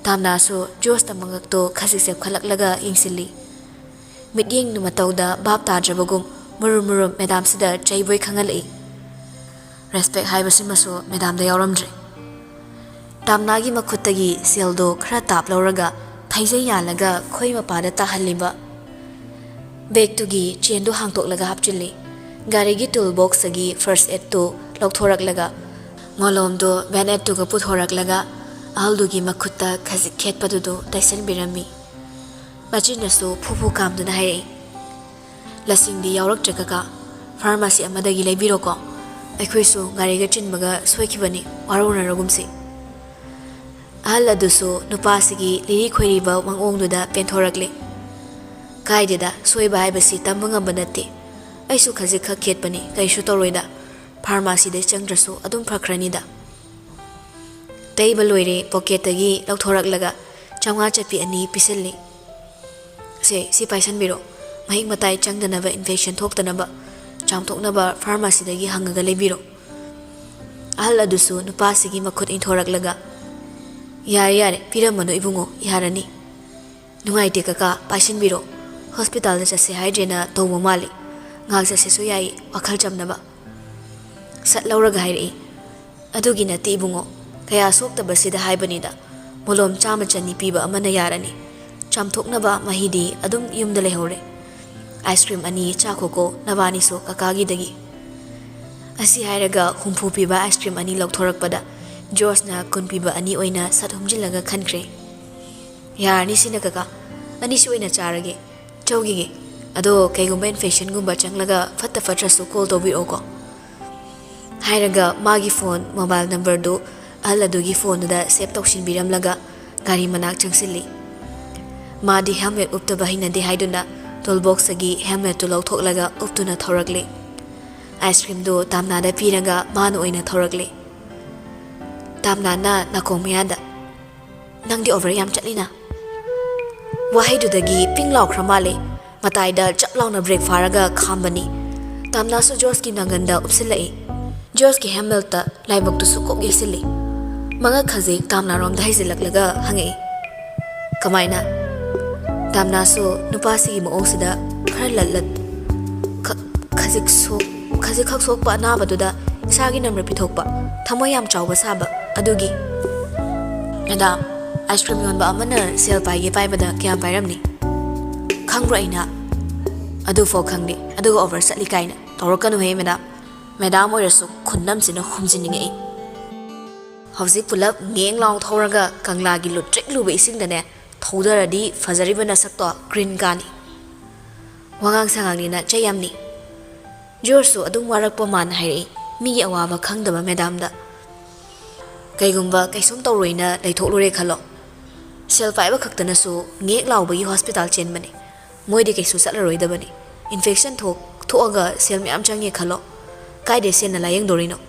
ꯇꯥꯝꯅꯥꯁꯨ ꯖꯣꯁꯇ ꯃꯉꯛꯇꯣ ꯈꯖꯤꯛ ꯆꯦꯞꯈꯠꯂꯛꯂꯒ ꯌꯦꯡꯁꯤꯜꯂꯤ꯫ ꯃꯤꯠꯌꯦꯡ ꯃꯇꯧꯗ ꯚꯥꯞ ꯇꯥꯗ꯭ꯔꯕꯒꯨꯝ ꯃꯨꯔꯨꯝ ꯃꯨꯔꯨꯝ ꯃꯦꯗꯥꯝꯁꯤꯗ ꯆꯩꯕꯣꯏ ꯈꯪꯍꯜꯂꯛꯏ꯫ Respect ꯍꯥꯏꯕꯁꯤꯃꯁꯨ ꯃꯦꯗꯥꯝꯗ ꯌꯥꯎꯔꯝꯗ꯭ꯔꯦ꯫ ꯇꯥꯝꯅꯥꯒꯤ ꯃꯈꯨꯠꯇꯒꯤ ꯁꯦꯜꯗꯣ ꯈꯔ ꯇꯥꯞ ꯂꯧꯔꯒ ꯐꯩꯖꯩ ꯌꯥꯜꯂꯒ ꯈꯣꯏ ꯃꯄꯥꯗ ꯇꯥꯍꯜꯂꯤꯕ bag-ꯇꯨꯒꯤ chain-ꯗꯨ ꯍꯥꯡꯇꯣꯛꯂꯒ ꯍꯥꯞꯆꯤꯜꯂꯤ꯫ ꯒꯥꯔꯤꯒꯤ tool box-ꯇꯒꯤ first aid-ꯇꯨ ꯂꯧꯊꯣꯔꯛꯂꯒ ꯃꯣꯂꯣꯝꯗꯣ ꯕꯦꯟ ꯑꯦꯠꯇꯨꯒ ꯄꯨꯊꯣꯔꯛꯂꯒ ꯑꯍꯜꯗꯨꯒꯤ ꯃꯈꯨꯠꯇ ꯈꯖꯤꯛ ꯈꯦꯠꯄꯗꯨꯗꯣ ꯇꯩꯁꯟꯕꯤꯔꯝꯃꯤ꯫ ꯃꯆꯤꯟꯅꯁꯨ ꯐꯨ ꯐꯨ ꯀꯥꯝꯗꯨꯅ ꯍꯥꯏꯔꯛꯏ, "ꯂꯁꯤꯡꯗꯤ ꯌꯥꯎꯔꯛꯇ꯭ꯔꯦ ꯀꯀꯥ, ꯐꯥꯔꯃꯥꯁꯤ ꯑꯃꯗꯒꯤ ꯂꯩꯕꯤꯔꯣꯀꯣ꯫ ꯑꯩꯈꯣꯏꯁꯨ ꯒꯥꯔꯤꯒ ꯆꯤꯟꯕꯒ ꯁꯣꯏꯈꯤꯕꯅꯤ, ꯋꯥꯔꯧꯅꯔꯒꯨꯝꯁꯤ꯫" ꯑꯍꯜ ꯑꯗꯨꯁꯨ ꯅꯨꯄꯥꯁꯤꯒꯤ ꯂꯤꯔꯤ ꯈꯣꯏꯔꯤꯕ ꯃꯑꯣꯡꯗꯨꯗ ꯄꯦꯟꯊꯣꯔꯛꯂꯦ꯫ "ꯀꯥꯏꯗꯦꯗ, ꯁꯣꯏꯕ ꯍꯥꯏꯕꯁꯤ ꯇꯝꯕ ꯉꯝꯕ ꯅꯠꯇꯦ꯫ ꯑꯩꯁꯨ ꯈꯖꯤꯛ ꯈꯛ ꯈꯦꯠꯄꯅꯤ, ꯀꯩꯁꯨ ꯇꯧꯔꯣꯏꯗ꯫ ꯐꯥꯔꯃꯥꯁꯤꯗ ꯆꯪꯗ꯭ꯔꯁꯨ ꯑꯗꯨꯝ ꯐꯈ꯭ꯔꯅꯤꯗ꯫" ꯇꯩꯕ ꯂꯣꯏꯔꯦ, ꯄꯣꯀꯦꯠꯇꯒꯤ ꯂꯧꯊꯣꯔꯛꯂꯒ ꯆꯥꯝꯃꯉꯥ ꯆꯠꯄꯤ ꯑꯅꯤ ꯄꯤꯁꯤꯜꯂꯤ꯫ "ꯁꯦ, ꯁꯤ ꯄꯥꯏꯁꯟꯕꯤꯔꯣ꯫ ꯃꯍꯤꯛ ꯃꯇꯥꯏ ꯆꯪꯗꯅꯕ, ꯏꯟꯐꯦꯛꯁꯟ ꯊꯣꯛꯇꯅꯕ, ꯆꯥꯝꯊꯣꯛꯅꯕ ꯐꯥꯔꯃꯥꯁꯤꯗꯒꯤ ꯍꯪꯉꯒ ꯂꯩꯕꯤꯔꯣ꯫" ꯑꯍꯜ ꯑꯗꯨꯁꯨ ꯅꯨꯄꯥꯁꯤꯒꯤ ꯃꯈꯨꯠ ꯏꯟꯊꯣꯔꯛꯂꯒ, "ꯌꯥꯔꯦ, ꯌꯥꯔꯦ, ꯄꯤꯔꯝꯃꯅꯨ ꯏꯕꯨꯡꯉꯣ, ꯌꯥꯔꯅꯤ꯫" "ꯅꯨꯡꯉꯥꯏꯇꯦ ꯀꯀꯥ, ꯄꯥꯏꯁꯤꯟꯕꯤꯔꯣ꯫ ꯍꯣꯁꯄꯤꯇꯥꯜꯗ ꯆꯠꯁꯦ ꯍꯥꯏꯗ꯭ꯔꯦꯅ ꯇꯧꯕ ꯃꯥꯜꯂꯤ꯫ ꯉꯥꯏꯍꯥꯛ ꯆꯠꯁꯦꯁꯨ ꯌꯥꯏ, ꯋꯥꯈꯜ ꯆꯝꯅꯕ꯫" ꯁꯠ ꯂꯧꯔꯒ ꯍꯥꯏꯔꯛꯏ, "ꯑꯗꯨꯒꯤ ꯅꯠꯇꯦ ꯏꯕꯨꯡꯉꯣ, ꯀꯌꯥ ꯁꯣꯛꯇꯕꯁꯤꯗ ꯍꯥꯏꯕꯅꯤꯗ꯫ ꯃꯣꯂꯣꯝ ꯆꯥꯝꯃ ꯆꯅꯤ ꯄꯤꯕ ꯑꯃꯅ ꯌꯥꯔꯅꯤ꯫ ꯆꯥꯝꯊꯣꯛꯅꯕ ꯃꯍꯤꯗꯤ ꯑꯗꯨꯝ ꯌꯨꯝꯗ ꯂꯩꯍꯧꯔꯦ꯫ ꯑꯥꯏꯁ ꯀ꯭ꯔꯤꯝ ꯑꯅꯤ ꯆꯥꯈꯣꯀꯣ ꯅꯕꯥꯅꯤꯁꯨ ꯀꯀꯥꯒꯤꯗꯒꯤ꯫" ꯑꯁꯤ ꯍꯥꯏꯔꯒ ꯍꯨꯝꯐꯨ ꯄꯤꯕ ꯑꯥꯏꯁ ꯀ꯭ꯔꯤꯝ ꯑꯅꯤ ꯂꯧꯊꯣꯔꯛꯄꯗ ꯖꯣꯔꯖꯅ ꯀꯨꯟ ꯄꯤꯕ ꯑꯅꯤ ꯑꯣꯏꯅ ꯁꯠ ꯍꯨꯝꯖꯤꯜꯂꯒ ꯈꯟꯈ꯭ꯔꯦ꯫ "ꯌꯥꯔꯅꯤ ꯁꯤꯅ ꯀꯀꯥ, ꯑꯅꯤꯁꯤ ꯑꯣꯏꯅ ꯆꯥꯔꯒꯦ꯫ ꯆꯧꯈꯤꯒꯦ꯫ ꯑꯗꯣ ꯀꯩꯒꯨꯝꯕ ꯏꯟꯐꯦꯛꯁꯟꯒꯨꯝꯕ ꯆꯪꯂꯒ ꯐꯠꯇ ꯐꯠꯇ꯭ꯔꯁꯨ ꯀꯣꯜ ꯇꯧꯕꯤꯔꯛꯑꯣꯀꯣ꯫" ꯍꯥꯏꯔꯒ ꯃꯥꯒꯤ ꯐꯣꯟ ꯃꯣꯕꯥꯏꯜ ꯅꯝꯕꯔꯗꯨ ꯑꯍꯜ ꯑꯗꯨꯒꯤ ꯐꯣꯟꯗꯨꯗ ꯁꯦꯞ ꯇꯧꯁꯤꯟꯕꯤꯔꯝꯂꯒ ꯒꯥꯔꯤ ꯃꯅꯥꯛ ꯆꯪꯁꯤꯜꯂꯤ꯫ ꯃꯥꯗꯤ ꯍꯦꯜꯃꯦꯠ ꯎꯞꯇꯕ ꯍꯩꯅꯗꯦ ꯍꯥꯏꯗꯨꯅ ꯇꯨꯜ ꯕꯣꯛꯁꯇꯒꯤ ꯍꯦꯜꯃꯦꯠꯇꯨ ꯂꯧꯊꯣꯛꯂꯒ ꯎꯞꯇꯨꯅ ꯊꯧꯔꯛꯂꯦ꯫ ꯑꯥꯏꯁ ꯀ꯭ꯔꯤꯝꯗꯨ ꯇꯥꯝꯅꯥꯗ ꯄꯤꯔꯒ ꯃꯥꯅ ꯑꯣꯏꯅ ꯊꯧꯔꯛꯂꯦ꯫ ꯇꯥꯝꯅꯥꯅ ꯅꯥꯀꯣꯡ ꯃꯌꯥꯗ, "ꯅꯪꯗꯤ ꯑꯣꯚꯔ ꯌꯥꯝ ꯆꯠꯂꯤꯅ?" ꯋꯥꯍꯩꯗꯨꯗꯒꯤ ꯄꯤꯡ ꯂꯥꯎꯈ꯭ꯔ ꯃꯥꯜꯂꯦ꯫ ꯃꯇꯥꯏꯗ ꯆꯞ ꯂꯥꯎꯅ ꯕ꯭ꯔꯦꯛ ꯐꯥꯔꯒ ꯈꯥꯝꯕꯅꯤ꯫ ꯇꯥꯝꯅꯥꯁꯨ ꯖꯣꯔꯖꯀꯤ ꯅꯪꯒꯟꯗ ꯎꯞꯁꯤꯜꯂꯛꯏ꯫ ꯖꯣꯔꯖꯀꯤ ꯍꯦꯝꯃꯦꯜꯇ ꯂꯥꯏꯕꯛꯇꯨꯁꯨ ꯀꯣꯛ ꯌꯩꯁꯤꯜꯂꯤ꯫ ꯃꯉꯛ ꯈꯖꯤꯛ ꯇꯥꯝꯅꯥꯔꯣꯝꯗ ꯍꯩꯖꯤꯜꯂꯛꯂꯒ ꯍꯪꯉꯛꯏ, "ꯀꯃꯥꯏꯅ?" ꯇꯥꯝꯅꯥꯁꯨ ꯅꯨꯄꯥꯁꯤꯒꯤ ꯃꯑꯣꯡꯁꯤꯗ ꯈꯔ ꯂꯠꯂꯠ, ꯈ-, ꯈꯖꯤꯛ ꯁꯣꯛ-, ꯈꯖꯤꯛꯈꯛ ꯁꯣꯛꯄ ꯑꯅꯥꯕꯗꯨꯗ ꯏꯁꯥꯒꯤ ꯅꯝꯕꯔ ꯄꯤꯊꯣꯛꯄ, ꯊꯃꯣꯏ ꯌꯥꯝ ꯆꯥꯎꯕ ꯁꯥꯕ ꯑꯗꯨꯒꯤ꯫ "ꯃꯦꯗꯥꯝ, ꯑꯥꯏꯁ ꯀ꯭ꯔꯤꯝ ꯌꯣꯟꯕ ꯑꯃꯅ ꯁꯦꯜ ꯄꯥꯏꯒꯦ ꯄꯥꯏꯕꯗ ꯀꯌꯥꯝ ꯄꯥꯏꯔꯝꯅꯤ?" "ꯈꯪꯕ꯭ꯔꯣ ꯑꯩꯅ? ꯑꯗꯨꯐꯥꯎ ꯈꯪꯗꯦ, ꯑꯗꯨꯒ ꯑꯣꯚꯔ ꯆꯠꯂꯤ ꯀꯥꯏꯅ ꯇꯧꯔꯛꯀꯅꯨꯍꯦ ꯃꯦꯗꯥꯝ꯫ ꯃꯦꯗꯥꯝ ꯑꯣꯏꯔꯁꯨ ꯈꯨꯟ ꯑꯃꯁꯤꯅ ꯍꯨꯝꯖꯤꯟꯅꯤꯡꯉꯛꯏ꯫" ꯍꯧꯖꯤꯛ ꯄꯨꯂꯞ ꯉꯦꯡ ꯂꯥꯎ ꯊꯧꯔꯒ ꯀꯪꯂꯥꯒꯤ ꯂꯨꯠꯇ꯭ꯔꯤꯛ ꯂꯨꯕ ꯏꯁꯤꯡꯗꯅꯦ ꯊꯧꯗꯔꯗꯤ ꯐꯖꯔꯤꯕ ꯅꯁꯛꯇꯣ ꯒ꯭ꯔꯤꯟ ꯀꯥꯅꯤ꯫ ꯋꯥꯉꯥꯡ ꯁꯉꯥꯡꯅꯤꯅ ꯆꯩ ꯌꯥꯝꯅꯤ꯫ ꯖꯣꯔꯖꯁꯨ ꯑꯗꯨꯝ ꯋꯥꯔꯛꯄ ꯃꯥꯟꯅ ꯍꯥꯏꯔꯛꯏ, ꯃꯤꯒꯤ ꯑꯋꯥꯕ ꯈꯪꯗꯕ ꯃꯦꯗꯥꯝꯗ꯫ ꯀꯩꯒꯨꯝꯕ ꯀꯩꯁꯨꯝ ꯇꯧꯔꯣꯏꯅ ꯂꯩꯊꯣꯛꯂꯨꯔꯦ ꯈꯜꯂꯣ꯫ ꯁꯦꯜ ꯄꯥꯏꯕ ꯈꯛꯇꯅꯁꯨ ꯉꯦꯛ ꯂꯥꯎꯕꯒꯤ ꯍꯣꯁꯄꯤꯇꯥꯜ ꯆꯦꯟꯕꯅꯤ꯫ ꯃꯣꯏꯗꯤ ꯀꯩꯁꯨ ꯆꯠꯂꯔꯣꯏꯗꯕꯅꯤ꯫ ꯏꯟꯐꯦꯛꯁꯟ ꯊꯣꯛ-, ꯊꯣꯛꯑꯒ ꯁꯦꯜ ꯃꯌꯥꯝ ꯆꯪꯉꯦ ꯈꯜꯂꯣ꯫ ꯀꯥꯏꯗꯩ ꯁꯦꯜꯅ ꯂꯥꯌꯦꯡꯗꯣꯔꯤꯅꯣ?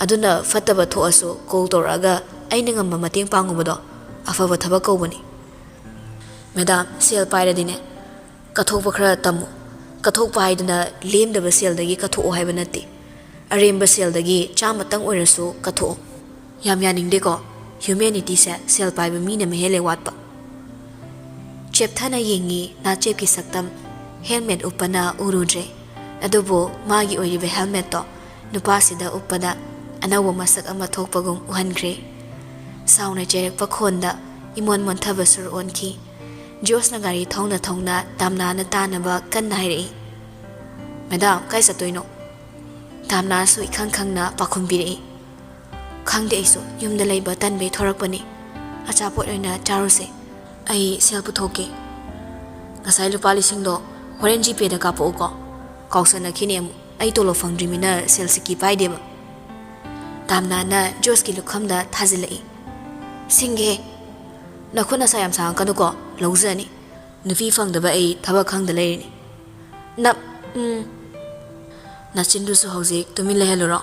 ꯑꯗꯨꯅ ꯐꯠꯇꯕ ꯊꯣꯛꯑꯁꯨ ꯀꯣꯜ ꯇꯧꯔꯛꯑꯒ ꯑꯩꯅ ꯉꯝꯕ ꯃꯇꯦꯡ ꯄꯥꯡꯉꯨꯕꯗꯣ ꯑꯐꯕ ꯊꯕꯛ ꯀꯧꯕꯅꯤ꯫ ꯃꯦꯗꯥꯝ, ꯁꯦꯜ ꯄꯥꯏꯔꯗꯤꯅꯦ, ꯀꯠꯊꯣꯛꯄ ꯈꯔ ꯇꯝꯃꯨ꯫ ꯀꯠꯊꯣꯛꯄ ꯍꯥꯏꯗꯨꯅ ꯂꯦꯝꯗꯕ ꯁꯦꯜꯗꯒꯤ ꯀꯠꯊꯣꯛꯑꯣ ꯍꯥꯏꯕ ꯅꯠꯇꯦ꯫ ꯑꯔꯦꯝꯕ ꯁꯦꯜꯗꯒꯤ ꯆꯥꯝꯃꯇꯪ ꯑꯣꯏꯔꯁꯨ ꯀꯠꯊꯣꯛꯑꯣ꯫ ꯌꯥꯝ ꯌꯥꯅꯤꯡꯗꯦꯀꯣ, ꯍ꯭ꯌꯨꯃꯦꯅꯤꯇꯤꯁꯦ ꯁꯦꯜ ꯄꯥꯏꯕ ꯃꯤꯅ ꯃꯍꯦꯜꯂꯦ ꯋꯥꯠꯄ꯫ ꯆꯦꯞꯊꯅ ꯌꯦꯡꯉꯤ ꯅꯥꯆꯦꯞꯀꯤ ꯁꯛꯇꯝ꯫ ꯍꯦꯜꯃꯦꯠ ꯎꯞꯄꯅ ꯎꯔꯨꯗ꯭ꯔꯦ, ꯑꯗꯨꯕꯨ ꯃꯥꯒꯤ ꯑꯣꯏꯔꯤꯕ ꯍꯦꯜꯃꯦꯠꯇꯣ ꯅꯨꯄꯥꯁꯤꯗ ꯎꯞꯄꯗ ꯑꯅꯧꯕ ꯃꯁꯛ ꯑꯃ ꯊꯣꯛꯄꯒꯨꯝ ꯎꯍꯟꯈ꯭ꯔꯦ꯫ ꯁꯥꯎꯅ ꯆꯩꯔꯛꯄ ꯈꯣꯟꯗ ꯏꯃꯣꯟ ꯃꯣꯟꯊꯕ ꯁꯨꯔ ꯑꯣꯟꯈꯤ꯫ ꯖꯣꯁꯅ ꯒꯥꯔꯤ ꯊꯧꯅ ꯊꯧꯅ ꯇꯥꯝꯅꯥꯅ ꯇꯥꯅꯕ ꯀꯟꯅ ꯍꯥꯏꯔꯛꯏ, "ꯃꯦꯗꯥꯝ, ꯀꯥꯏ ꯆꯠꯇꯣꯏꯅꯣ?" ꯇꯥꯝꯅꯥꯁꯨ ꯏꯈꯪ ꯈꯪꯅ ꯄꯥꯎꯈꯨꯝ ꯄꯤꯔꯛꯏ, "ꯈꯪꯗꯦ, ꯑꯩꯁꯨ ꯌꯨꯝꯗ ꯂꯩꯕ ꯇꯟꯕꯩ ꯊꯣꯔꯛꯄꯅꯤ꯫ ꯑꯆꯥꯄꯣꯠ ꯑꯣꯏꯅ ꯆꯥꯔꯨꯁꯦ꯫ ꯑꯩ ꯁꯦꯜ ꯄꯨꯊꯣꯛꯀꯦ꯫ ꯉꯁꯥꯏ ꯂꯨꯄꯥ ꯂꯤꯁꯤꯡꯗꯣ ꯍꯣꯔꯦꯟ ꯖꯤꯄꯦꯗ ꯀꯥꯞꯄꯛꯎꯀꯣ꯫ ꯀꯥꯎꯁꯟꯅꯈꯤꯅꯦ ꯑꯃꯨꯛ꯫ ꯑꯩ ꯇꯣꯂꯣꯞ ꯐꯪꯗ꯭ꯔꯤꯃꯤꯅ ꯁꯦꯜ ꯁꯤꯀꯤ ꯄꯥꯏꯗꯦꯕ꯫" ꯇꯥꯝꯅꯥꯅ ꯖꯣꯁꯀꯤ ꯂꯨꯈꯝꯗ ꯊꯥꯖꯤꯜꯂꯛꯏ, "ꯁꯤꯡꯒꯦ꯫ ꯅꯈꯨꯠ ꯅꯁꯥ ꯌꯥꯝ ꯁꯥꯡꯉꯛꯀꯅꯨꯀꯣ, ꯂꯧꯖꯅꯤ꯫ ꯅꯨꯄꯤ ꯐꯪꯗꯕ ꯑꯩ ꯊꯕꯛ ꯈꯪꯗ ꯂꯩꯔꯤꯅꯤ꯫" ꯅꯞ-, ꯎꯝ꯫ "ꯅꯆꯤꯟꯗꯨꯁꯨ ꯍꯧꯖꯤꯛ ꯇꯨꯃꯤꯟ ꯂꯩꯍꯜꯂꯨꯔꯣ꯫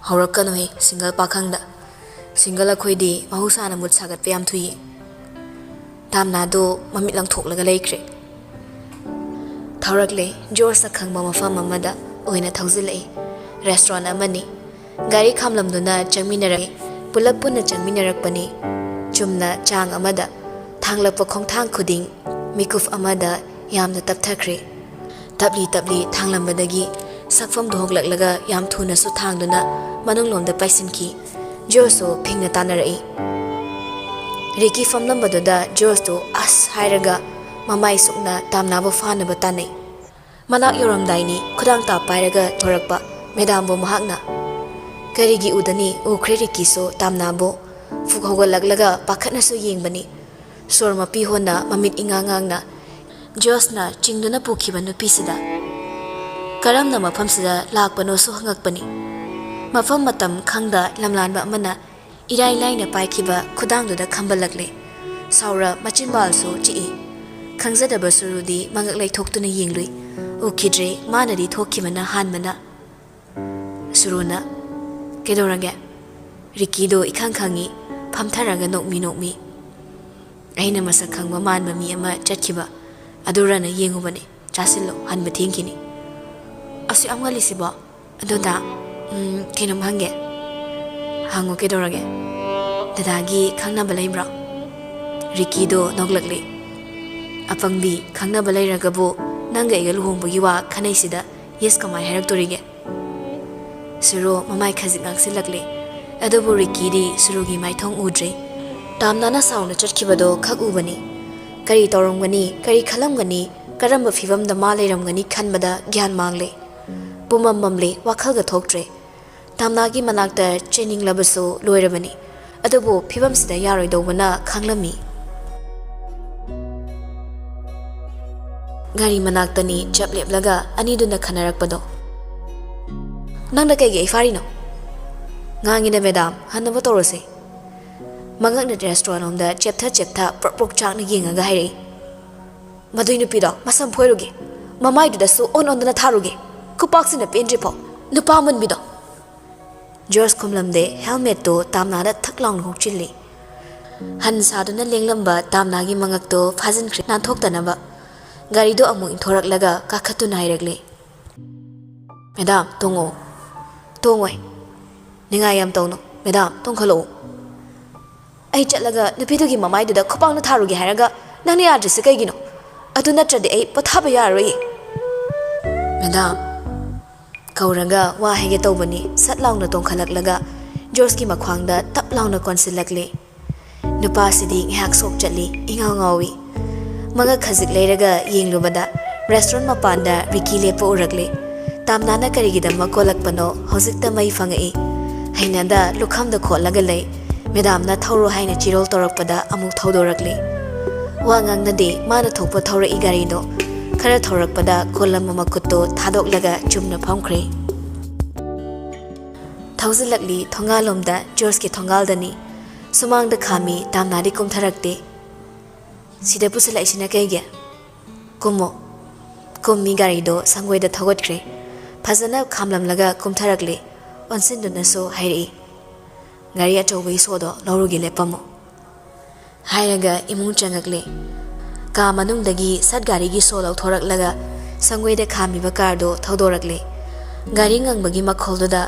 ꯍꯧꯔꯛꯀꯅꯨꯍꯦ, ꯁꯤꯡꯒꯜ ꯄꯥꯈꯪꯗ꯫ ꯁꯤꯡꯒꯜ ꯑꯩꯈꯣꯏꯗꯤ ꯃꯍꯧꯁꯥꯅ ꯃꯨꯠ ꯁꯥꯒꯠꯄ ꯌꯥꯝ ꯊꯨꯏꯌꯦ꯫" ꯇꯥꯝꯅꯥꯗꯨ ꯃꯃꯤꯠ ꯂꯪꯊꯣꯛꯂꯒ ꯂꯩꯈ꯭ꯔꯦ꯫ ꯊꯧꯔꯛꯂꯦ꯫ ꯖꯣꯔꯖꯅ ꯈꯪꯕ ꯃꯐꯝ ꯑꯃꯗ ꯑꯣꯏꯅ ꯊꯧꯖꯤꯜꯂꯛꯏ꯫ ꯔꯦꯁꯇꯨꯔꯦꯟ ꯑꯃꯅꯤ꯫ ꯒꯥꯔꯤ ꯈꯥꯝꯂꯝꯗꯨꯅ ꯆꯪꯃꯤꯟꯅꯔꯛꯏ꯫ ꯄꯨꯂꯞ ꯄꯨꯟꯅ ꯆꯪꯃꯤꯟꯅꯔꯛꯄꯅꯤ꯫ ꯆꯨꯝꯅ ꯆꯥꯡ ꯑꯃꯗ ꯊꯥꯡꯂꯛꯄ ꯈꯣꯡꯊꯥꯡ ꯈꯨꯗꯤꯡ ꯃꯤꯀꯨꯞ ꯑꯃꯗ ꯌꯥꯝꯅ ꯇꯞꯊꯈ꯭ꯔꯦ꯫ ꯇꯞꯂꯤ ꯇꯞꯂꯤ ꯊꯥꯡꯂꯝꯕꯗꯒꯤ ꯁꯛꯐꯝꯗꯨ ꯍꯣꯡꯂꯛꯂꯒ ꯌꯥꯝ ꯊꯨꯅꯁꯨ ꯊꯥꯡꯗꯨꯅ ꯃꯅꯨꯡꯂꯣꯝꯗ ꯄꯥꯏꯁꯤꯟꯈꯤ꯫ ꯖꯣꯔꯖꯁꯨ ꯐꯤꯡꯅ ꯇꯥꯟꯅꯔꯛꯏ꯫ ꯔꯤꯀꯤ ꯐꯝꯂꯝꯕꯗꯨꯗ ꯖꯣꯔꯖꯇꯨ "ꯑꯁ" ꯍꯥꯏꯔꯒ ꯃꯃꯥꯏ ꯁꯨꯛꯅ ꯇꯥꯝꯅꯥꯕꯨ ꯐꯥꯅꯕ ꯇꯥꯟꯅꯩ꯫ ꯃꯅꯥꯛ ꯌꯧꯔꯝꯗꯥꯏꯅꯤ ꯈꯨꯗꯥꯡ ꯇꯥꯞ ꯄꯥꯏꯔꯒ ꯊꯣꯔꯛꯄ ꯃꯦꯗꯥꯝꯕꯨ ꯃꯍꯥꯛꯅ ꯀꯔꯤꯒꯤ ꯎꯗꯅꯤ? ꯎꯈ꯭ꯔꯦ ꯔꯤꯀꯤꯁꯨ ꯇꯥꯝꯅꯥꯕꯨ꯫ ꯐꯨꯛ ꯍꯧꯒꯠꯂꯛꯂꯒ ꯄꯥꯈꯠꯅꯁꯨ ꯌꯦꯡꯕꯅꯤ꯫ ꯁꯣꯔ ꯃꯄꯤ ꯍꯣꯟꯅ ꯃꯃꯤꯠ ꯏꯉꯥꯡ ꯉꯥꯡꯅ ꯖꯣꯁꯅ ꯆꯤꯡꯗꯨꯅ ꯄꯨꯈꯤꯕ ꯅꯨꯄꯤꯁꯤꯗ꯫ ꯀꯔꯝꯅ ꯃꯐꯝꯁꯤꯗ ꯂꯥꯛꯄꯅꯣꯁꯨ ꯍꯪꯉꯛꯄꯅꯤ꯫ ꯃꯐꯝ ꯃꯇꯝ ꯈꯪꯗ ꯂꯝꯂꯥꯟꯕ ꯑꯃꯅ ꯏꯔꯥꯏ ꯂꯥꯏꯅ ꯄꯥꯏꯈꯤꯕ ꯈꯨꯗꯥꯡꯗꯨꯗ ꯈꯝꯕꯜꯂꯛꯂꯦ꯫ ꯁꯥꯎꯔ ꯃꯆꯤꯟꯕꯥꯜꯁꯨ ꯆꯤꯛꯏ꯫ ꯈꯪꯖꯗꯕ ꯁꯨꯔꯨꯗꯤ ꯃꯉꯛ ꯂꯩꯊꯣꯛꯇꯨꯅ ꯌꯦꯡꯂꯨꯏ꯫ ꯎꯈꯤꯗ꯭ꯔꯦ, ꯃꯥꯅꯗꯤ ꯊꯣꯛꯈꯤꯕꯅ ꯍꯥꯟꯕꯅ꯫ ꯁꯨꯔꯨꯅ, "ꯀꯩꯗꯧꯔꯒꯦ?" ꯔꯤꯀꯤꯗꯣ ꯏꯈꯪ ꯈꯪꯉꯤ, ꯐꯝꯊꯔꯒ ꯅꯣꯛꯃꯤ ꯅꯣꯛꯃꯤ꯫ "ꯑꯩꯅ ꯃꯁꯛ ꯈꯪꯕ ꯃꯥꯟꯕ ꯃꯤ ꯑꯃ ꯆꯠꯈꯤꯕ ꯑꯗꯨꯔꯅ ꯌꯦꯡꯉꯨꯕꯅꯦ꯫ ꯆꯥꯁꯤꯜꯂꯣ, ꯍꯟꯕ ꯊꯦꯡꯈꯤꯅꯤ꯫" "ꯑꯁꯨꯛ ꯌꯥꯝ ꯉꯜꯂꯤꯁꯤꯕꯣ?" "ꯑꯗꯨꯗ, ꯎꯝ, ꯀꯩꯅꯣꯝ ꯍꯪꯒꯦ꯫" "ꯍꯪꯉꯨ, ꯀꯩꯗꯧꯔꯒꯦ?" "ꯗꯗꯥꯒꯤ ꯈꯪꯅꯕ ꯂꯩꯕ꯭ꯔꯣ?" ꯔꯤꯀꯤꯗꯣ ꯅꯣꯛꯂꯛꯂꯦ꯫ "ꯑꯄꯪꯕꯤ, ꯈꯪꯅꯕ ꯂꯩꯔꯒꯕꯨ ꯅꯪꯒ ꯑꯩꯒ ꯂꯨꯍꯣꯡꯕꯒꯤ ꯋꯥ ꯈꯟꯅꯩꯁꯤꯗ ꯌꯦꯁ ꯀꯃꯥꯏ ꯍꯥꯏꯔꯛꯇꯣꯔꯤꯒꯦ?" ꯁꯨꯔꯣ ꯃꯃꯥꯏ ꯈꯖꯤꯛ ꯉꯥꯡꯁꯤꯜꯂꯛꯂꯦ꯫ ꯑꯗꯨꯕꯨ ꯔꯤꯀꯤꯗꯤ ꯁꯨꯔꯨꯒꯤ ꯃꯥꯏꯊꯣꯡ ꯎꯗ꯭ꯔꯦ꯫ ꯇꯥꯝꯅꯥꯅ ꯁꯥꯎꯅ ꯆꯠꯈꯤꯕꯗꯣ ꯈꯛ ꯎꯕꯅꯤ꯫ ꯀꯔꯤ ꯇꯧꯔꯝꯒꯅꯤ, ꯀꯔꯤ ꯈꯜꯂꯝꯒꯅꯤ, ꯀꯔꯝꯕ ꯐꯤꯕꯝꯗ ꯃꯥ ꯂꯩꯔꯝꯒꯅꯤ ꯈꯟꯕꯗ ꯒ꯭ꯌꯥꯟ ꯃꯥꯡꯂꯦ꯫ ꯄꯨꯝꯃꯝ ꯃꯝꯂꯦ, ꯋꯥꯈꯜꯒ ꯊꯣꯛꯇ꯭ꯔꯦ꯫ ꯇꯥꯝꯅꯥꯒꯤ ꯃꯅꯥꯛꯇ ꯆꯦꯟꯅꯤꯡꯂꯕꯁꯨ ꯂꯣꯏꯔꯕꯅꯤ꯫ ꯑꯗꯨꯕꯨ ꯐꯤꯕꯝꯁꯤꯗ ꯌꯥꯔꯣꯏꯗꯧꯕꯅ ꯈꯪꯂꯝꯃꯤ꯫ ꯒꯥꯔꯤ ꯃꯅꯥꯛꯇꯅꯤ ꯆꯞ ꯂꯦꯞꯂꯒ ꯑꯅꯤꯗꯨꯅ ꯈꯟꯅꯔꯛꯄꯗꯣ꯫ "ꯅꯪꯅ ꯀꯩꯒꯤ ꯑꯩ ꯐꯥꯔꯤꯅꯣ?" "ꯉꯥꯡꯉꯤꯗ ꯃꯦꯗꯥꯝ, ꯍꯟꯅꯕ ꯇꯧꯔꯁꯦ꯫" ꯃꯉꯛꯅ ꯔꯦꯁꯇꯨꯔꯦꯟ ꯂꯣꯝꯗ ꯆꯦꯞꯊ ꯆꯦꯞꯊ ꯄ꯭ꯔꯣꯛ ꯄ꯭ꯔꯣꯛ ꯆꯥꯛꯅ ꯌꯦꯡꯉꯒ ꯍꯥꯏꯔꯛꯏ꯫ "ꯃꯗꯨꯏ ꯅꯨꯄꯤꯗꯣ ꯃꯁꯝ ꯐꯣꯏꯔꯨꯒꯦ, ꯃꯃꯥꯏꯗꯨꯗꯁꯨ ꯑꯣꯟ ꯑꯣꯟꯗꯅ ꯊꯥꯔꯨꯒꯦ, ꯈꯨꯄꯥꯛꯁꯤꯅ ꯄꯦꯟꯗ꯭ꯔꯤꯐꯥꯎ, ꯅꯨꯄꯥ ꯑꯃꯟꯕꯤꯗꯣ꯫" ꯖꯣꯔꯖ ꯈꯨꯝꯂꯝꯗꯦ꯫ ꯍꯦꯜꯃꯦꯠꯇꯨ ꯇꯥꯝꯅꯥꯗ ꯊꯛ ꯂꯥꯎꯅ ꯍꯨꯛꯆꯤꯜꯂꯤ꯫ ꯍꯟ ꯁꯥꯗꯨꯅ ꯂꯦꯡꯂꯝꯕ ꯇꯥꯝꯅꯥꯒꯤ ꯃꯉꯛꯇꯨ ꯐꯥꯖꯤꯟꯈ꯭ꯔꯦ ꯅꯥꯟꯊꯣꯛꯇꯅꯕ꯫ ꯒꯥꯔꯤꯗꯨ ꯑꯃꯨꯛ ꯏꯟꯊꯣꯔꯛꯂꯒ ꯀꯥꯈꯠꯇꯨꯅ ꯍꯥꯏꯔꯛꯂꯤ, "ꯃꯦꯗꯥꯝ, ꯇꯣꯡꯉꯣ꯫" "ꯇꯣꯡꯉꯣꯏ꯫ ꯅꯤꯡꯉꯥꯏ ꯌꯥꯝ ꯇꯧꯅꯨ꯫ ꯃꯦꯗꯥꯝ, ꯇꯣꯡꯈꯠꯂꯛꯑꯣ꯫" "ꯑꯩ ꯆꯠꯂꯒ ꯅꯨꯄꯤꯗꯨꯒꯤ ꯃꯃꯥꯏꯗꯨꯗ ꯈꯨꯄꯥꯛꯅ ꯊꯥꯔꯨꯒꯦ ꯍꯥꯏꯔꯒ ꯅꯪꯅ ꯌꯥꯗ꯭ꯔꯤꯁꯦ ꯀꯩꯒꯤꯅꯣ? ꯑꯗꯨ ꯅꯠꯇ꯭ꯔꯗꯤ ꯑꯩ ꯄꯣꯊꯥꯕ ꯌꯥꯔꯔꯣꯏꯌꯦ꯫" "ꯃꯦꯗꯥꯝ" ꯀꯧꯔꯒ ꯋꯥ ꯍꯥꯏꯒꯦ ꯇꯧꯕꯅꯤ, ꯁꯠ ꯂꯥꯎꯅ ꯇꯣꯡꯈꯠꯂꯛꯂꯒ ꯖꯣꯔꯖꯀꯤ ꯃꯈ꯭ꯋꯥꯡꯗ ꯇꯞ ꯂꯥꯎꯅ ꯀꯣꯟꯁꯤꯜꯂꯛꯂꯦ꯫ ꯅꯨꯄꯥꯁꯤꯗꯤ ꯉꯥꯏꯍꯥꯛ ꯁꯣꯛ ꯆꯠꯂꯤ, ꯏꯉꯥꯎ ꯉꯥꯎꯏ꯫ ꯃꯉꯛ ꯈꯖꯤꯛ ꯂꯩꯔꯒ ꯌꯦꯡꯂꯨꯕꯗ ꯔꯦꯁꯇꯨꯔꯦꯟ ꯃꯄꯥꯟꯗ ꯔꯤꯀꯤ ꯂꯦꯞꯄ ꯎꯔꯛꯂꯦ꯫ ꯇꯥꯝꯅꯥꯅ ꯀꯔꯤꯒꯤꯗꯃꯛ ꯀꯣꯜꯂꯛꯄꯅꯣ ꯍꯧꯖꯤꯛꯇ ꯃꯩ ꯐꯪꯉꯛꯏ꯫ ꯍꯩꯅꯗ ꯂꯨꯈꯝꯗ ꯈꯣꯠꯂꯒ ꯂꯩ꯫ ꯃꯦꯗꯥꯝꯅ ꯊꯧꯔꯣ ꯍꯥꯏꯅ ꯆꯤꯔꯣꯜ ꯇꯧꯔꯛꯄꯗ ꯑꯃꯨꯛ ꯊꯧꯗꯣꯔꯛꯂꯤ꯫ ꯋꯥ ꯉꯥꯡꯅꯗꯦ, ꯃꯥꯅ ꯊꯣꯛꯄ ꯊꯧꯔꯛꯏ ꯒꯥꯔꯤꯗꯣ꯫ ꯈꯔ ꯊꯧꯔꯛꯄꯗ ꯀꯣꯂꯝ ꯃꯈꯨꯠꯇꯣ ꯊꯥꯗꯣꯛꯂꯒ ꯆꯨꯝꯅ ꯐꯝꯈ꯭ꯔꯦ꯫ ꯊꯧꯖꯤꯜꯂꯛꯂꯤ ꯊꯣꯡꯒꯥꯜꯂꯣꯝꯗ, ꯖꯣꯔꯖꯀꯤ ꯊꯣꯡꯒꯥꯜꯗꯅꯤ꯫ ꯁꯨꯃꯥꯡꯗ ꯈꯥꯝꯃꯤ, ꯇꯥꯝꯅꯥꯗꯤ ꯀꯨꯝꯊꯔꯛꯇꯦ꯫ "ꯁꯤꯗ ꯄꯨꯁꯤꯜꯂꯛꯏꯁꯤꯅ ꯀꯩꯒꯤ?" "ꯀꯨꯝꯃꯣ꯫" ꯀꯨꯝꯃꯤ ꯒꯥꯔꯤꯗꯣ ꯁꯪꯒꯣꯏꯗ ꯊꯧꯒꯠꯈ꯭ꯔꯦ꯫ ꯐꯖꯅ ꯈꯥꯝꯂꯝꯂꯒ ꯀꯨꯝꯊꯔꯛꯂꯦ꯫ ꯑꯣꯟꯁꯤꯟꯗꯨꯅꯁꯨ ꯍꯥꯏꯔꯛꯏ, "ꯒꯥꯔꯤ ꯑꯆꯧꯕꯒꯤ ꯁꯣꯗꯣ ꯂꯧꯔꯨꯒꯦ, ꯂꯦꯞꯄꯝꯃꯣ" ꯍꯥꯏꯔꯒ ꯏꯃꯨꯡ ꯆꯪꯉꯛꯂꯦ꯫ ꯀꯥ ꯃꯅꯨꯡꯗꯒꯤ ꯁꯠ ꯒꯥꯔꯤꯒꯤ ꯁꯣ ꯂꯧꯊꯣꯔꯛꯂꯒ ꯁꯪꯒꯣꯏꯗ ꯈꯥꯝꯃꯤꯕ ꯀꯥꯔꯗꯣ ꯊꯧꯗꯣꯔꯛꯂꯦ꯫ ꯒꯥꯔꯤ ꯉꯪꯕꯒꯤ ꯃꯈꯣꯜꯗꯨꯗ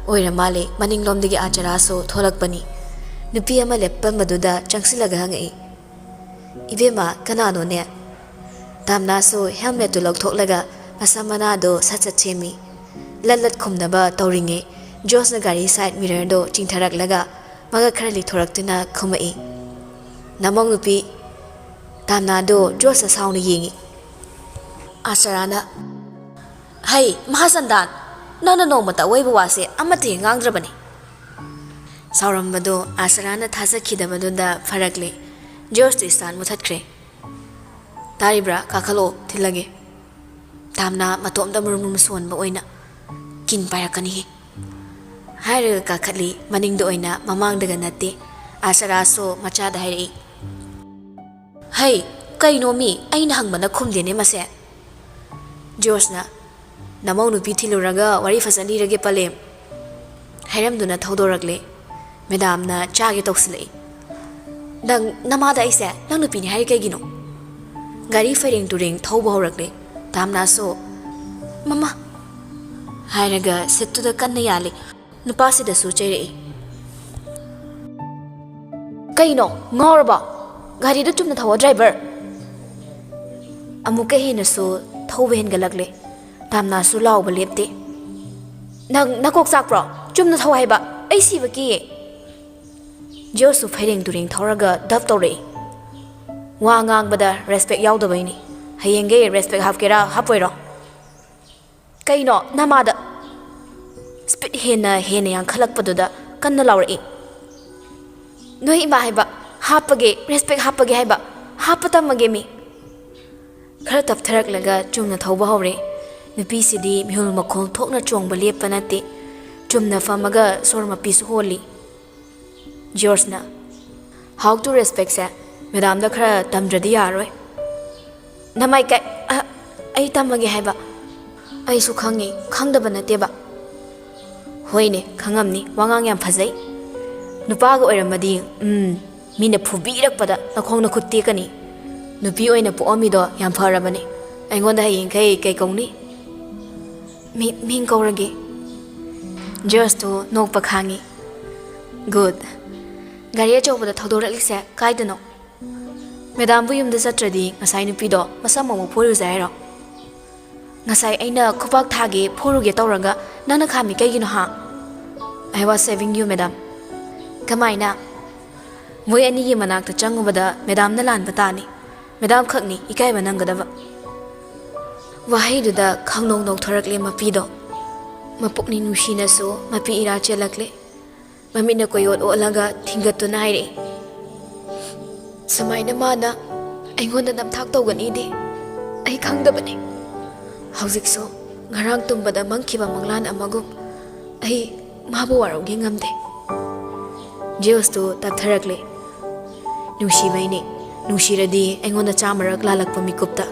ꯑꯣꯏꯔ ꯃꯥꯜꯂꯦ, ꯃꯅꯤꯡꯂꯣꯝꯗꯒꯤ ꯑꯥꯆꯔꯥꯁꯨ ꯊꯣꯛꯂꯛꯄꯅꯤ꯫ ꯅꯨꯄꯤ ꯑꯃ ꯂꯦꯞꯄꯝꯕꯗꯨꯗ ꯆꯪꯁꯤꯜꯂꯒ ꯍꯪꯉꯛꯏ, "ꯏꯕꯦꯝꯃ, ꯀꯅꯥꯅꯣꯅꯦ?" ꯇꯥꯝꯅꯥꯁꯨ ꯍꯦꯜꯃꯦꯠꯇꯨ ꯂꯧꯊꯣꯛꯂꯒ ꯃꯁꯝ ꯃꯅꯥꯗꯣ ꯁꯠ ꯁꯠ ꯁꯦꯝꯃꯤ꯫ ꯂꯠ ꯂꯠ ꯈꯨꯝꯅꯕ ꯇꯧꯔꯤꯉꯩ ꯖꯣꯁꯅ ꯒꯥꯔꯤ ꯁꯥꯏꯠ ꯃꯤꯔꯔꯗꯣ ꯆꯤꯡꯊꯔꯛꯂꯒ ꯃꯉꯛ ꯈꯔ ꯂꯤꯊꯣꯔꯛꯇꯨꯅ ꯈꯨꯝꯃꯛꯏ, "ꯅꯃꯧ ꯅꯨꯄꯤ?" ꯇꯥꯝꯅꯥꯗꯣ ꯖꯣꯁꯇ ꯁꯥꯎꯅ ꯌꯦꯡꯉꯤ꯫ ꯑꯥꯆꯔꯥꯅ, "ꯍꯩ, ꯃꯍꯥꯆꯟꯗꯥꯟ, ꯅꯪꯅ ꯅꯣꯡꯃꯇ ꯑꯋꯣꯏꯕ ꯋꯥꯁꯦ ꯑꯃꯠꯇ ꯍꯦꯛ ꯉꯥꯡꯗ꯭ꯔꯕꯅꯤ꯫" ꯁꯥꯎꯔꯝꯕꯗꯣ ꯑꯥꯆꯔꯥꯅ ꯊꯥꯖꯈꯤꯗꯕꯗꯨꯗ ꯐꯔꯛꯂꯦ꯫ ꯖꯣꯔꯖꯇ ꯏꯁꯇꯥꯟ ꯃꯨꯊꯠꯈ꯭ꯔꯦ꯫ "ꯇꯥꯔꯤꯕ꯭ꯔꯥ? ꯀꯥꯈꯠꯂꯛꯑꯣ, ꯊꯤꯜꯂꯒꯦ꯫" ꯇꯥꯝꯅꯥ ꯃꯇꯣꯝꯇ ꯃꯨꯔꯨꯝ ꯃꯨꯔꯨꯝ ꯁꯣꯟꯕ ꯑꯣꯏꯅ, "ꯀꯤꯟ ꯄꯥꯏꯔꯛꯀꯅꯤꯍꯦ" ꯍꯥꯏꯔꯒ ꯀꯥꯈꯠꯂꯤ꯫ ꯃꯅꯤꯡꯗ ꯑꯣꯏꯅ, ꯃꯃꯥꯡꯗꯒ ꯅꯠꯇꯦ꯫ ꯑꯥꯆꯔꯥꯁꯨ ꯃꯆꯥꯗ ꯍꯥꯏꯔꯛꯏ, "ꯍꯩ, ꯀꯩꯅꯣ ꯃꯤ? ꯑꯩꯅ ꯍꯪꯕꯅ ꯈꯨꯝꯗꯦꯅꯦ ꯃꯁꯦ꯫" ꯖꯣꯔꯖꯅ, "ꯅꯃꯧ ꯅꯨꯄꯤ ꯊꯤꯜꯂꯨꯔꯒ ꯋꯥꯔꯤ ꯐꯖꯅ ꯂꯤꯔꯒꯦ, ꯄꯂꯦꯝ" ꯍꯥꯏꯔꯝꯗꯨꯅ ꯊꯧꯗꯣꯔꯛꯂꯦ꯫ ꯃꯦꯗꯥꯝꯅ ꯆꯥꯒꯦ ꯇꯧꯁꯤꯜꯂꯛꯏ꯫ "ꯅꯪ ꯅꯃꯥꯗ ꯑꯩꯁꯦ ꯅꯪ ꯅꯨꯄꯤꯅꯤ ꯍꯥꯏꯔꯤ ꯀꯩꯒꯤꯅꯣ?" ꯒꯥꯔꯤ ꯐꯩꯔꯦꯡ ꯇꯨꯔꯦꯡ ꯊꯧꯕ ꯍꯧꯔꯛꯂꯦ꯫ ꯇꯥꯝꯅꯥꯁꯨ, "ꯃꯃꯥ" ꯍꯥꯏꯔꯒ ꯁꯤꯠꯇꯨꯗ ꯀꯟꯅ ꯌꯥꯜꯂꯤ꯫ ꯅꯨꯄꯥꯁꯤꯗꯁꯨ ꯆꯩꯔꯛꯏ꯫ "ꯀꯩꯅꯣ, ꯉꯥꯎꯔꯕꯣ? ꯒꯥꯔꯤꯗꯨ ꯆꯨꯝꯅ ꯊꯧꯑꯣ, ꯗ꯭ꯔꯥꯏꯚꯔ!" ꯑꯃꯨꯛꯀ ꯍꯦꯟꯅꯁꯨ ꯊꯧꯕ ꯍꯦꯟꯒꯠꯂꯛꯂꯦ꯫ ꯇꯥꯝꯅꯥꯁꯨ ꯂꯥꯎꯕ ꯂꯦꯞꯇꯦ꯫ "ꯅꯪ ꯅꯀꯣꯛ ꯆꯥꯛꯄ꯭ꯔꯣ? ꯆꯨꯝꯅ ꯊꯧ ꯍꯥꯏꯕ꯫ ꯑꯩ ꯁꯤꯕ ꯀꯤꯌꯦ꯫" ꯖꯣꯁꯁꯨ ꯐꯩꯔꯦꯡ ꯇꯨꯔꯦꯡ ꯊꯧꯔꯒ ꯗꯞ ꯇꯧꯔꯛꯏ꯫ "ꯋꯥ ꯉꯥꯡꯕꯗ ꯔꯦꯁꯄꯦꯛ ꯌꯥꯎꯗꯕꯩꯅꯤ꯫ ꯍꯌꯦꯡꯒꯩ ꯔꯦꯁꯄꯦꯛ ꯍꯥꯞꯀꯦꯔꯥ ꯍꯥꯞꯄꯣꯏꯔꯣ?" "ꯀꯩꯅꯣ ꯅꯃꯥꯗ?" ꯁ꯭ꯄꯤꯗ ꯍꯦꯟꯅ ꯍꯦꯟꯅ ꯌꯥꯡꯈꯠꯂꯛꯄꯗꯨꯗ ꯀꯟꯅ ꯂꯥꯎꯔꯛꯏ, "ꯅꯣꯏ ꯏꯃꯥ ꯍꯥꯏꯕ, ꯍꯥꯞꯄꯒꯦ, ꯔꯦꯁꯄꯦꯛ ꯍꯥꯞꯄꯒꯦ ꯍꯥꯏꯕ, ꯍꯥꯞꯄ ꯇꯝꯃꯒꯦ ꯃꯤ!" ꯈꯔ ꯇꯞꯊꯔꯛꯂꯒ ꯆꯨꯝꯅ ꯊꯧꯕ ꯍꯧꯔꯦ꯫ ꯅꯨꯄꯤꯁꯤꯗꯤ ꯃꯤꯍꯨꯜ ꯃꯈꯣꯜ ꯊꯣꯛꯅ ꯆꯣꯡꯕ ꯂꯦꯞꯄ ꯅꯠꯇꯦ꯫ ꯆꯨꯝꯅ ꯐꯝꯃꯒ ꯁꯣꯔ ꯃꯄꯤꯁꯨ ꯍꯣꯜꯂꯤ꯫ ꯖꯣꯔꯖꯅ, "How to respect ꯁꯦ ꯃꯦꯗꯥꯝꯗ ꯈꯔ ꯇꯝꯗ꯭ꯔꯗꯤ ꯌꯥꯔꯣꯏ꯫" "ꯅꯃꯥꯏ ꯀꯩ-, ꯑ, ꯑꯩ ꯇꯝꯃꯒꯦ ꯍꯥꯏꯕ?" "ꯑꯩꯁꯨ ꯈꯪꯉꯤ, ꯈꯪꯗꯕ ꯅꯠꯇꯦꯕ꯫" "ꯍꯣꯏꯅꯦ, ꯈꯪꯉꯝꯅꯤ, ꯋꯥꯉꯥꯡ ꯌꯥꯝ ꯐꯖꯩ꯫" "ꯅꯨꯄꯥꯒ ꯑꯣꯏꯔꯝꯃꯗꯤ, ꯎꯝ, ꯃꯤꯅ ꯐꯨꯕꯤꯔꯛꯄꯗ ꯅꯈꯣꯡ ꯅꯈꯨꯠ ꯇꯦꯛꯀꯅꯤ꯫ ꯅꯨꯄꯤ ꯑꯣꯏꯅ ꯄꯣꯛꯑꯝꯃꯤꯗꯣ ꯌꯥꯝ ꯐꯔꯕꯅꯤ꯫ ꯑꯩꯉꯣꯟꯗ ꯍꯌꯦꯡꯈꯩ ꯀꯩ ꯀꯧꯅꯤ?" "ꯃꯤ-, ꯃꯤꯡ ꯀꯧꯔꯒꯦ꯫" ꯖꯣꯔꯖꯇꯣ ꯅꯣꯛꯄ ꯈꯥꯡꯉꯤ꯫ "Good꯫ ꯒꯥꯔꯤ ꯑꯆꯧꯕꯗ ꯊꯧꯗꯣꯔꯛꯂꯤꯁꯦ ꯀꯥꯏꯗꯅꯣ?" "ꯃꯦꯗꯥꯝꯕꯨ ꯌꯨꯝꯗ ꯆꯠꯇ꯭ꯔꯗꯤ ꯉꯁꯥꯏ ꯅꯨꯄꯤꯗꯣ ꯃꯁꯝ ꯑꯃꯨꯛ ꯐꯣꯏꯔꯨꯁꯦ ꯍꯥꯏꯔꯣ?" "ꯉꯁꯥꯏ ꯑꯩꯅ ꯈꯨꯄꯥꯛ ꯊꯥꯒꯦ, ꯐꯨꯔꯨꯒꯦ ꯇꯧꯔꯒ ꯅꯪꯅ ꯈꯥꯝꯃꯤ ꯀꯩꯒꯤꯅꯣ, ꯍꯥ?" "I was saving you, madam꯫" "ꯀꯃꯥꯏꯅ?" "ꯃꯣꯏ ꯑꯅꯤꯒꯤ ꯃꯅꯥꯛꯇ ꯆꯪꯉꯨꯕꯗ ꯃꯦꯗꯥꯝꯅ ꯂꯥꯟꯕ ꯇꯥꯅꯤ꯫ ꯃꯦꯗꯥꯝ ꯈꯛꯅꯤ ꯏꯀꯥꯏꯕ ꯅꯪꯒꯗꯕ꯫" ꯋꯥꯍꯩꯗꯨꯗ ꯈꯪꯅꯧ ꯅꯧꯊꯣꯔꯛꯂꯦ ꯃꯄꯤꯗꯣ꯫ ꯃꯄꯨꯛꯅꯤꯡ ꯅꯨꯡꯁꯤꯅꯁꯨ ꯃꯄꯤ ꯏꯔꯥ ꯆꯦꯜꯂꯛꯂꯦ꯫ ꯃꯃꯤꯠꯅ ꯀꯣꯏꯑꯣꯠ ꯑꯣꯠꯂꯒ ꯊꯤꯡꯒꯠꯇꯨꯅ ꯍꯥꯏꯔꯛꯏ, "ꯁꯨꯃꯥꯏꯅ ꯃꯥꯅ ꯑꯩꯉꯣꯟꯗ ꯅꯝꯊꯥꯛ ꯇꯧꯒꯅꯤꯗꯤ ꯑꯩ ꯈꯪꯗꯕꯅꯤ꯫ ꯍꯧꯖꯤꯛꯁꯨ ꯉꯔꯥꯡ ꯇꯨꯝꯕꯗ ꯃꯪꯈꯤꯕ ꯃꯪꯂꯥꯟ ꯑꯃꯒꯨꯝ ꯑꯩ ꯃꯥꯕꯨ ꯋꯥꯔꯧꯒꯦ ꯉꯝꯗꯦ꯫" ꯖꯣꯔꯖꯇꯨ ꯇꯞꯊꯔꯛꯂꯦ꯫ "ꯅꯨꯡꯁꯤꯕꯩꯅꯦ꯫ ꯅꯨꯡꯁꯤꯔꯗꯤ ꯑꯩꯉꯣꯟꯗ ꯆꯥꯝꯃꯔꯛ ꯂꯥꯜꯂꯛꯄ ꯃꯤꯀꯨꯞꯇ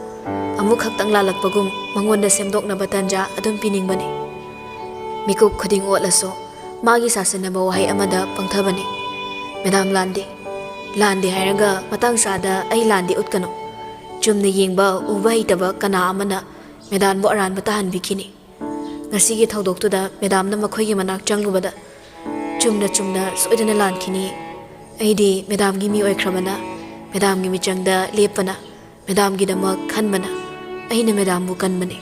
ꯑꯃꯨꯛꯈꯛꯇꯪ ꯂꯥꯜꯂꯛꯄꯒꯨꯝ ꯃꯉꯣꯟꯗ ꯁꯦꯝꯗꯣꯛꯅꯕ ꯇꯟꯖꯥ ꯑꯗꯨꯝ ꯄꯤꯅꯤꯡꯕꯅꯤ꯫" ꯃꯤꯀꯨꯞ ꯈꯨꯗꯤꯡ ꯑꯣꯠꯂꯁꯨ ꯃꯥꯒꯤ ꯁꯥꯁꯟꯅꯕ ꯋꯥꯍꯩ ꯑꯃꯗ ꯄꯪꯊꯕꯅꯤ꯫ "ꯃꯦꯗꯥꯝ ꯂꯥꯟꯗꯦ, ꯂꯥꯟꯗꯦ ꯍꯥꯏꯔꯒ ꯃꯇꯥꯡ ꯆꯥꯗ ꯑꯩ ꯂꯥꯟꯗꯦ ꯎꯠꯀꯅꯨ꯫ ꯆꯨꯝꯅ ꯌꯦꯡꯕ ꯎꯕ ꯍꯩꯇꯕ ꯀꯅꯥ ꯑꯃꯅ ꯃꯦꯗꯥꯝꯕꯨ ꯑꯔꯥꯟꯕ ꯇꯥꯍꯟꯕꯤꯈꯤꯅꯤ? ꯉꯁꯤꯒꯤ ꯊꯧꯗꯣꯛꯇꯨꯗ ꯃꯦꯗꯥꯝꯅ ꯃꯈꯣꯏꯒꯤ ꯃꯅꯥꯛ ꯆꯪꯂꯨꯕꯗ ꯆꯨꯝꯅ ꯆꯨꯝꯅ ꯁꯣꯏꯗꯅ ꯂꯥꯟꯈꯤꯅꯤ꯫ ꯑꯩꯗꯤ ꯃꯦꯗꯥꯝꯒꯤ ꯃꯤ ꯑꯣꯏꯈ꯭ꯔꯕꯅ, ꯃꯦꯗꯥꯝꯒꯤ ꯃꯤꯆꯪꯗ ꯂꯦꯞꯄꯅ, ꯃꯦꯗꯥꯝꯒꯤꯗꯃꯛ ꯈꯟꯕꯅ ꯑꯩꯅ ꯃꯦꯗꯥꯝꯕꯨ ꯀꯟꯕꯅꯤ꯫"